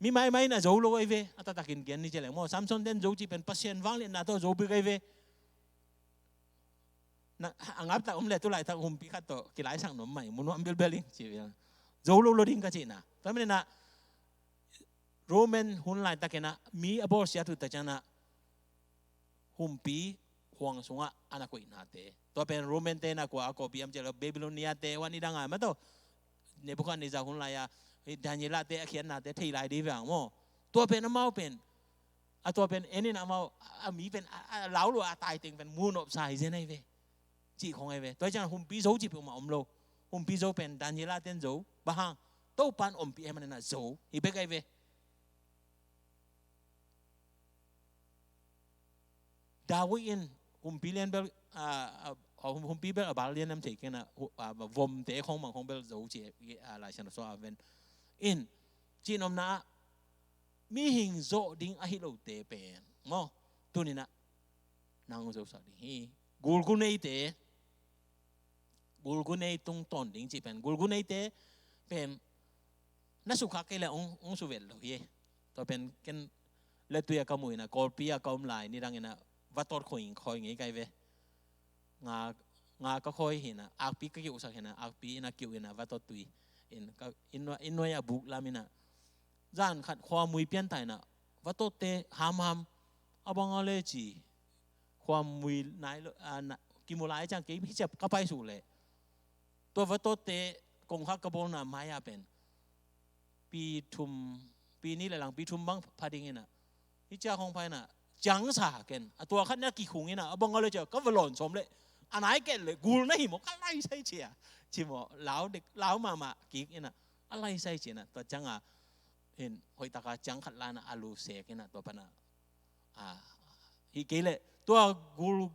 mi maimai in a zo lo ahi ve. A taktakin gen ni ciah leng maw, Samson ten zo cih pen Pasian vangliatna tawh zo bek ahi ve. Na, a ngaptak om le tu laitak humpi khat tawh kilaisak nuam mah ing, mu nuam bilbel ing ci. Zo lo lo ding ka cihna. Tua manin ah Roman hun laitakin ah mi a bawlsiat uh ta ciangin ah humpi huang sungah a na koihnate, tua pen Roman te na kua a kawpi hiam cih leh Babylonia te, tua ni dang a mah tawh, Nebuchadnezzar hun lai-a Daniel-te a khiatnate thei lai ding hi ve hang maw. Tua pen amau pen, a tua pen en in amau, a mi pen a, a lau lua a tai teng pen mu nopsa hi zen ahi ve cih khong ahi ve. Tua hi ciangin humpi zo cih peuhmah om lo. Humpi zo pen Daniel-te in zo. Bang hang? Topa'n ompih ahih manin ah zo hi bek ahi ve. David in humpi lian bel, a, a, hum-, humpi bel a bal lian nam thei kei in ah, hu-, a, vomte khong bang khong bel zo ci, a, Lai Siangtho sung ah ven. In, cihnopna ah, mihing zawh ding ahi lote pen maw, tuni-in ah nang zosak ding hi. Gulguneite, gulgunei tung tawn ding cih pen, gulguneite pen na sukhak kei leh hong, hong suvet lo hi. Tua pen ken letui ah ka muh in ah, Kawlpi ah ka om lai ni dangin ah vatawt khawi, khawi ngei ka hi ve. Nga, nga ka khawi hi in ah, akpi ka kiuhsak hi in ah, akpi in ah kiuh in ah vatawt tui in ka, inn nuai, inn nuai ah buk lam in ah, zan khat khuamui pian ta in ah, vatawtte hamham, a bang a le ci, khuamui nai lo, a, na, kimu lai ciang kei hiciap ka paisuk leh, tua vatawtte kongkhak ka bawlna mai-ah pen pi thum, pi nih le lang pi thum bang pha ding in ah, hiciah khong pha in ah, ciangsa ken, a tua khat na kikhung in ah, a bang a le ci-a ka va lawn sawm leh, a nai ket leh gul na hi maw, ka laisai ci-a, ci maw, lau dek, lau mahmah kik in ah, a laisai ci in ah, tua ciangah in hoihtak a ciang khat la in ah a lu sek in ah, tua pan ah, a, hih kei leh tua gul,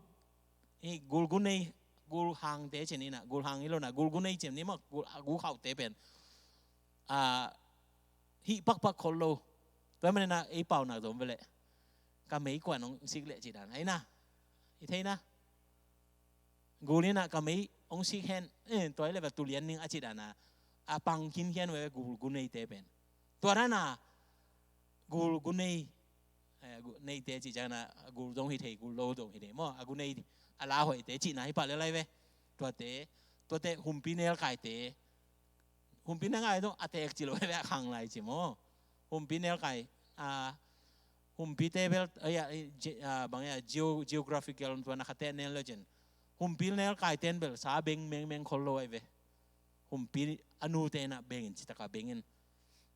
hih gulgunei, gulhangte ci ni in ah, gulhang hi lo in ah, gulgunei ci ni maw, gul, a, gulkhauhte pen, a, hih pakpak khol lo. Tua manin ah ei paunak zong ve leh, ka mei kuan hong sik leh cih dan ahi na. I thei na. Gul in ah ka mei hong sik hen, eh, tua hi leh va tu lian ning a cih dan a, a pang khinkhian ve gulguneite pen. Tua dan a gulgunei, eh, gu-, neite cih ciangin ah, a gul zong hi thei, gul lo zong hi thei maw, a gunei, a la hoihte cihna hi pah lel ahi ve. Tuate, tuate humpinelkaite, humpinelkai zong a teek ci lo ahi ve, a khanglai ci maw. Humpinelkai, a, humpite bel, a, a, ge-, a, bang a, geo-, geographical tua na khatte nel lo cin, humpinelkaite in bel sa beng mengmeng khol lo ahi ve. Humpi a nute in ah beng in, citak a beng in.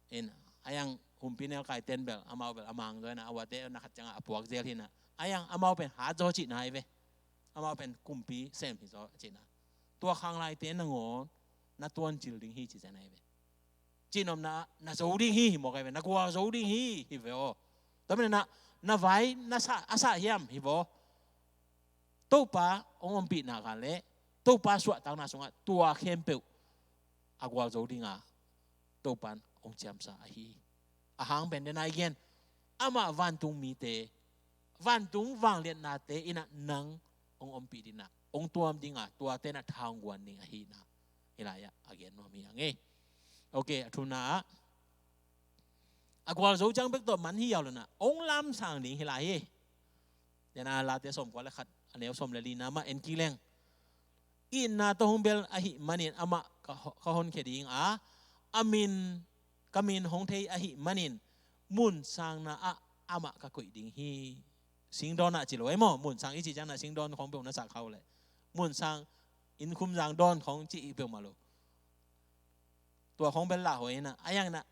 In, a yang humpinelkaite in bel, amau bel a mang zaw in ah, a uate na khat ciangah a puak zel hi in ah, a yang amau pen hat zaw cihna ahi ve. Amau pen kumpi sem hi zaw cihna. Tua khanglaite nangawn na tuancil ding hi ci zen ahi ve. Cihnopna ah na zo ding hi, hi mawk ahi ve, na gualzo ding hi, hi ve aw. Tua manin ah na vai na sah, a sah hiam, hi ve aw. Topa hong ompihna khan leh Topa suahtakna sungah tua khempeuh a gualzo ding a, Topa in hong ciamsa ahi hi. A hang pen den a i gen, amah vantung mite, vantung vangliatnate in ah nang hong ompih ding a, hong tuam ding a, tuate in ah tha hong guan ding ahi na. Hih lai-ah a gen nuam hi hang e. Ok, a thumna ah, a gualzo ciang bek tawh man hi yau lo in ah, hong lamsang ding hi lai hi. Tua in ah Late sawmkua le khat, a neu sawm le lina mah en kik leng. Itna tawh hong bel ahih manin amah ka ho-, ka honkhia ding a, a min, ka min hong thei ahih manin, munsangna ah amah ka koih ding hi. Singdawn ah ci lo ahi maw, munsang i cih ciangin ah singdawn khawng peuh na sak kha uh leh, munsang, innkhumzang dawn khawng cih i peuhmah lo. Tua khawng bel lah huai in ah, a yang in ah,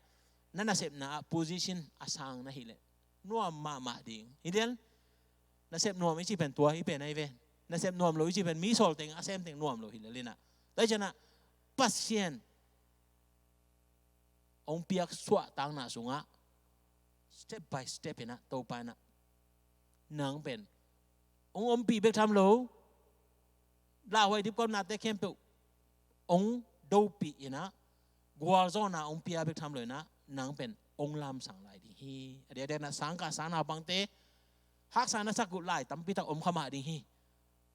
na nasepna ah position a sang na hih leh nuam mahmah ding. Hi dial, Nasep nuam i cih pen tua hi pen ahi ve. Nasep nuam lo i cih pen mi sawl teng a sem teng nuam lo hi lel inah. Tua hi cianah Pasian hong piak suahtakna sungah step by step inah Topa inah nang pen hong ompih bek tham lo, lauhuai dipkuamnate khempeuh hong dopih inah gualzawhna hong pia bek tham lo inah nang pen hong lamsang lai ding hi. A diakdiak inah sangkah sangnaupangte haksa na sak uh lai tampi tak om kha mah ding hi.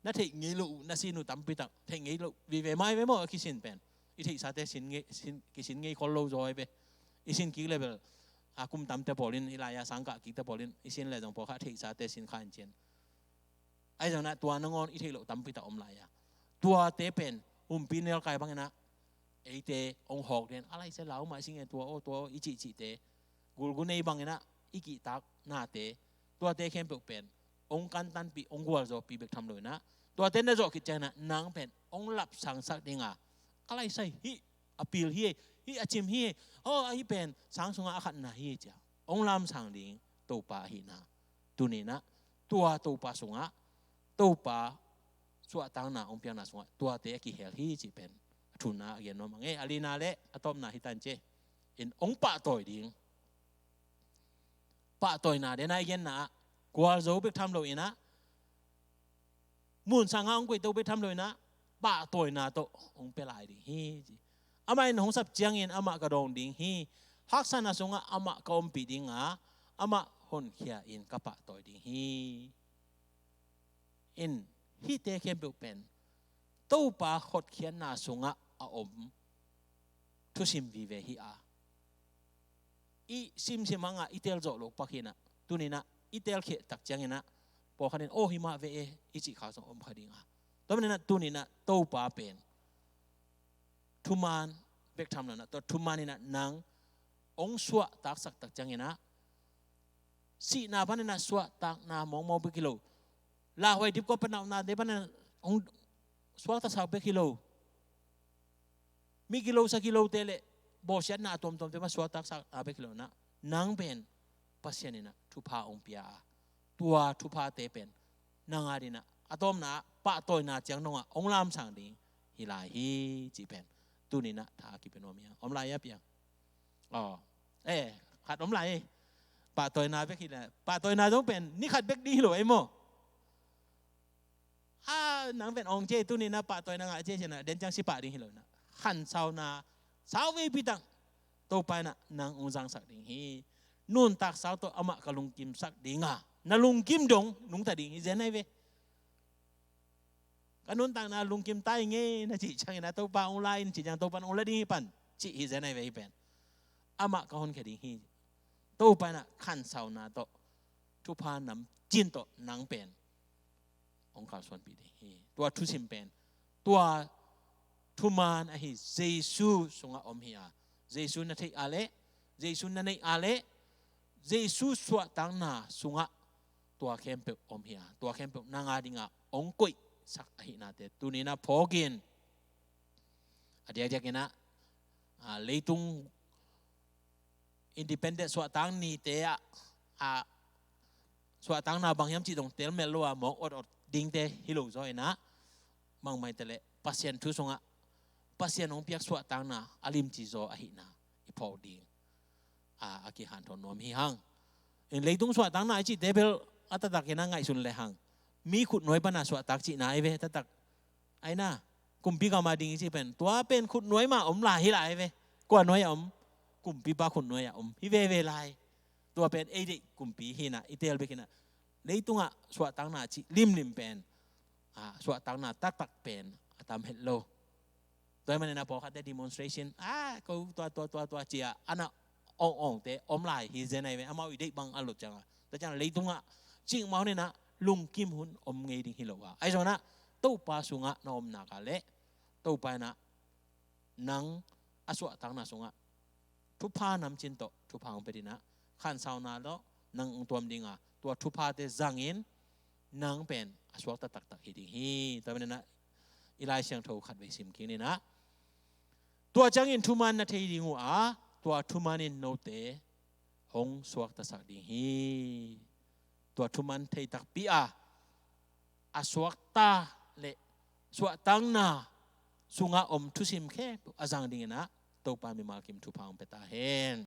Na theih ngei loh uh na sin uh tampi tak theih ngei loh vive mai ve maw a kisin pen. I theihsate sin ngei, sin, kisin ngei khol lo zaw hi ve. I sin kik le bel a kum tamte pawl in i lai-a sangkah kikte pawl in i sin le zong pawlkhat theihsate sin kha in cin. Ahi zongin ah tua nangawn i theih loh tampi tak om lai-a, tuate pen humpi nelkai bangin ah eite hong hawk den a lai sia lau mah i sing e tua aw tua aw i cihcihte, gulgunei bangin ah i kihtak nate, tuate khempeuh pen hong kantanpih hong gualzawhpih bek tham lo inah, tuate na zawh khit ciangin ah nang pen hong lapsangsak ding a, a lai sai hih a pil hi e, hih a cim hi e, aw ahi pen sang sungah a khatna hi e cia hong lamsang ding Topa ahihna. Tuni inah tua Topa sungah, Topa suahtakna hong piakna sungah tuate a kihel hi cih pen a thuna a gen nuam a ngei. A lina le a tawpna hi tan ci in hong pahtawi ding. Pahtawina den a i genna ah gualzo bek tham lo inah, mun sangah hong koihto bek tham lo inah pahtawina tawh hong pia lai ding hi ci. Amah in hong sap ciangin amah ka dawng ding hi. Haksatna sungah amah ka ompih ding a, amah honkhia in ka pahtawi ding hi. In hihte khempeuh pen Topa hotkhiatna sungah a om thusim vive hi a, i simsim hangah i tel zawh loh pak hi inah, tuni inah i tel kheh tak ciangin ah pawlkhat in aw hi mah ve e i cih kha zong om kha ding a. Tua manin ah tuni inah Topa pen thuman bek tham lo inah, tua thuman inah nang hong suahtaksak tak ciangin ah, sihna panin ah suahtakna mawkmawk bek hi lo, lauhuai dipkuam pan a omnate panin ah hong suaktaksak bek hi lo, mi gilo sa gilote le bawlsiatna a tuamtuamte pan suaktaksakna bek hi lo inah, nang pen Pasian inah thupha hong pia a, tua thuphate pen nang a dingin ah a tawpna ah pahtawina ciang dongah hong lamsang ding hi lai hi cih pen tuni inah tha a kipia nuam hi a, om lai a piang. Aw, eh, khat om lai. Pahtawina bek hi lai. Pahtawina zong pen ni khat bek ding hi lo ei maw? A, nang pen awng cia, tuni inah pahtawina ngah cia cianah den ciang si pah ding hi lo inah, khansauna sau veipi tak Topa inah nang hong zangsak ding hi. Nuntak sau tawh amah ka lungkimsak ding a, na lungkim dong nungta ding hi zen ahi ve. Ka nuntakna lungkim ta ing e na cih ciangin ah Topa hong la in cih ciang Topa in hong la ding hi pan cih hi zen ahi ve. Hi pen amah ka honkhia ding hi. Topa inah khansauna tawh, thupha namcin tawh nang pen hong kalsuanpih ding hi. Tua thusim pen tua thuman ahi Jesu sungah om hi a, Jesu na theih a leh, Jesu na neih a leh, Jesu suahtakna sungah tua khempeuh om hi a, tua khempeuh nang a dingah hong koihsak ahihnate tuni inah phawk in, a diakdiak inah, a, leitung independent suahtak nite ah, a, suahtakna bang hiam cih dong telmel lo a mawk otot dingte hi lo zaw inah, bangmah hi ta leh Pasian thu sungah Pasian hong piak suahtakna a limci zaw ahihna i phawk ding a, a kihanthawn nuam hi hang. In leitung suahtakna i cihte bel a taktak inah ngaihsun le hang, mi khutnuai pana suahtak cihna ahi ve taktak. Ahi na, kumpi gam a ding i cih pen tua pen khutnuai mah om lai hi lai ahi ve. Kua nuai a om? Kumpipa khutnuai a om hi veve lai. Tua pen ei deih kumpi hi inah i teel bek inah, leitungah suahtakna cih limlim pen, a, suahtakna taktak pen a tam het lo. Tua ahih manin ah pawlkhatte demonstration, a, ko tua tua tua tua ci-a a na awngawngte om lai hi zen ahi ve, amau i deih bang a lot ciangah. Tua ciangah leitungah cih mah hun inah lungkim hun om ngei ding hi lo a, ahi zongin ah Topa sungah na om nak leh Topa inah nang a suahtakna sungah thupha namcin tawh thupha hong pia ding a, khansauna tawh nang hong tuam ding a, tua thuphate zangin nang pen a suakta taktak hi ding hi. Tua manin ah i Lai Siangtho khatvei sim kik ni. Tua ciangin thuman na thei ding uh a, tua thuman in note hong suaktasak ding hi. Tua thuman thei takpi a, a suakta le suahtakna sungah om thusim khempeuh a zang dingin ah Topa mimal kim thupha hong pia ta hen.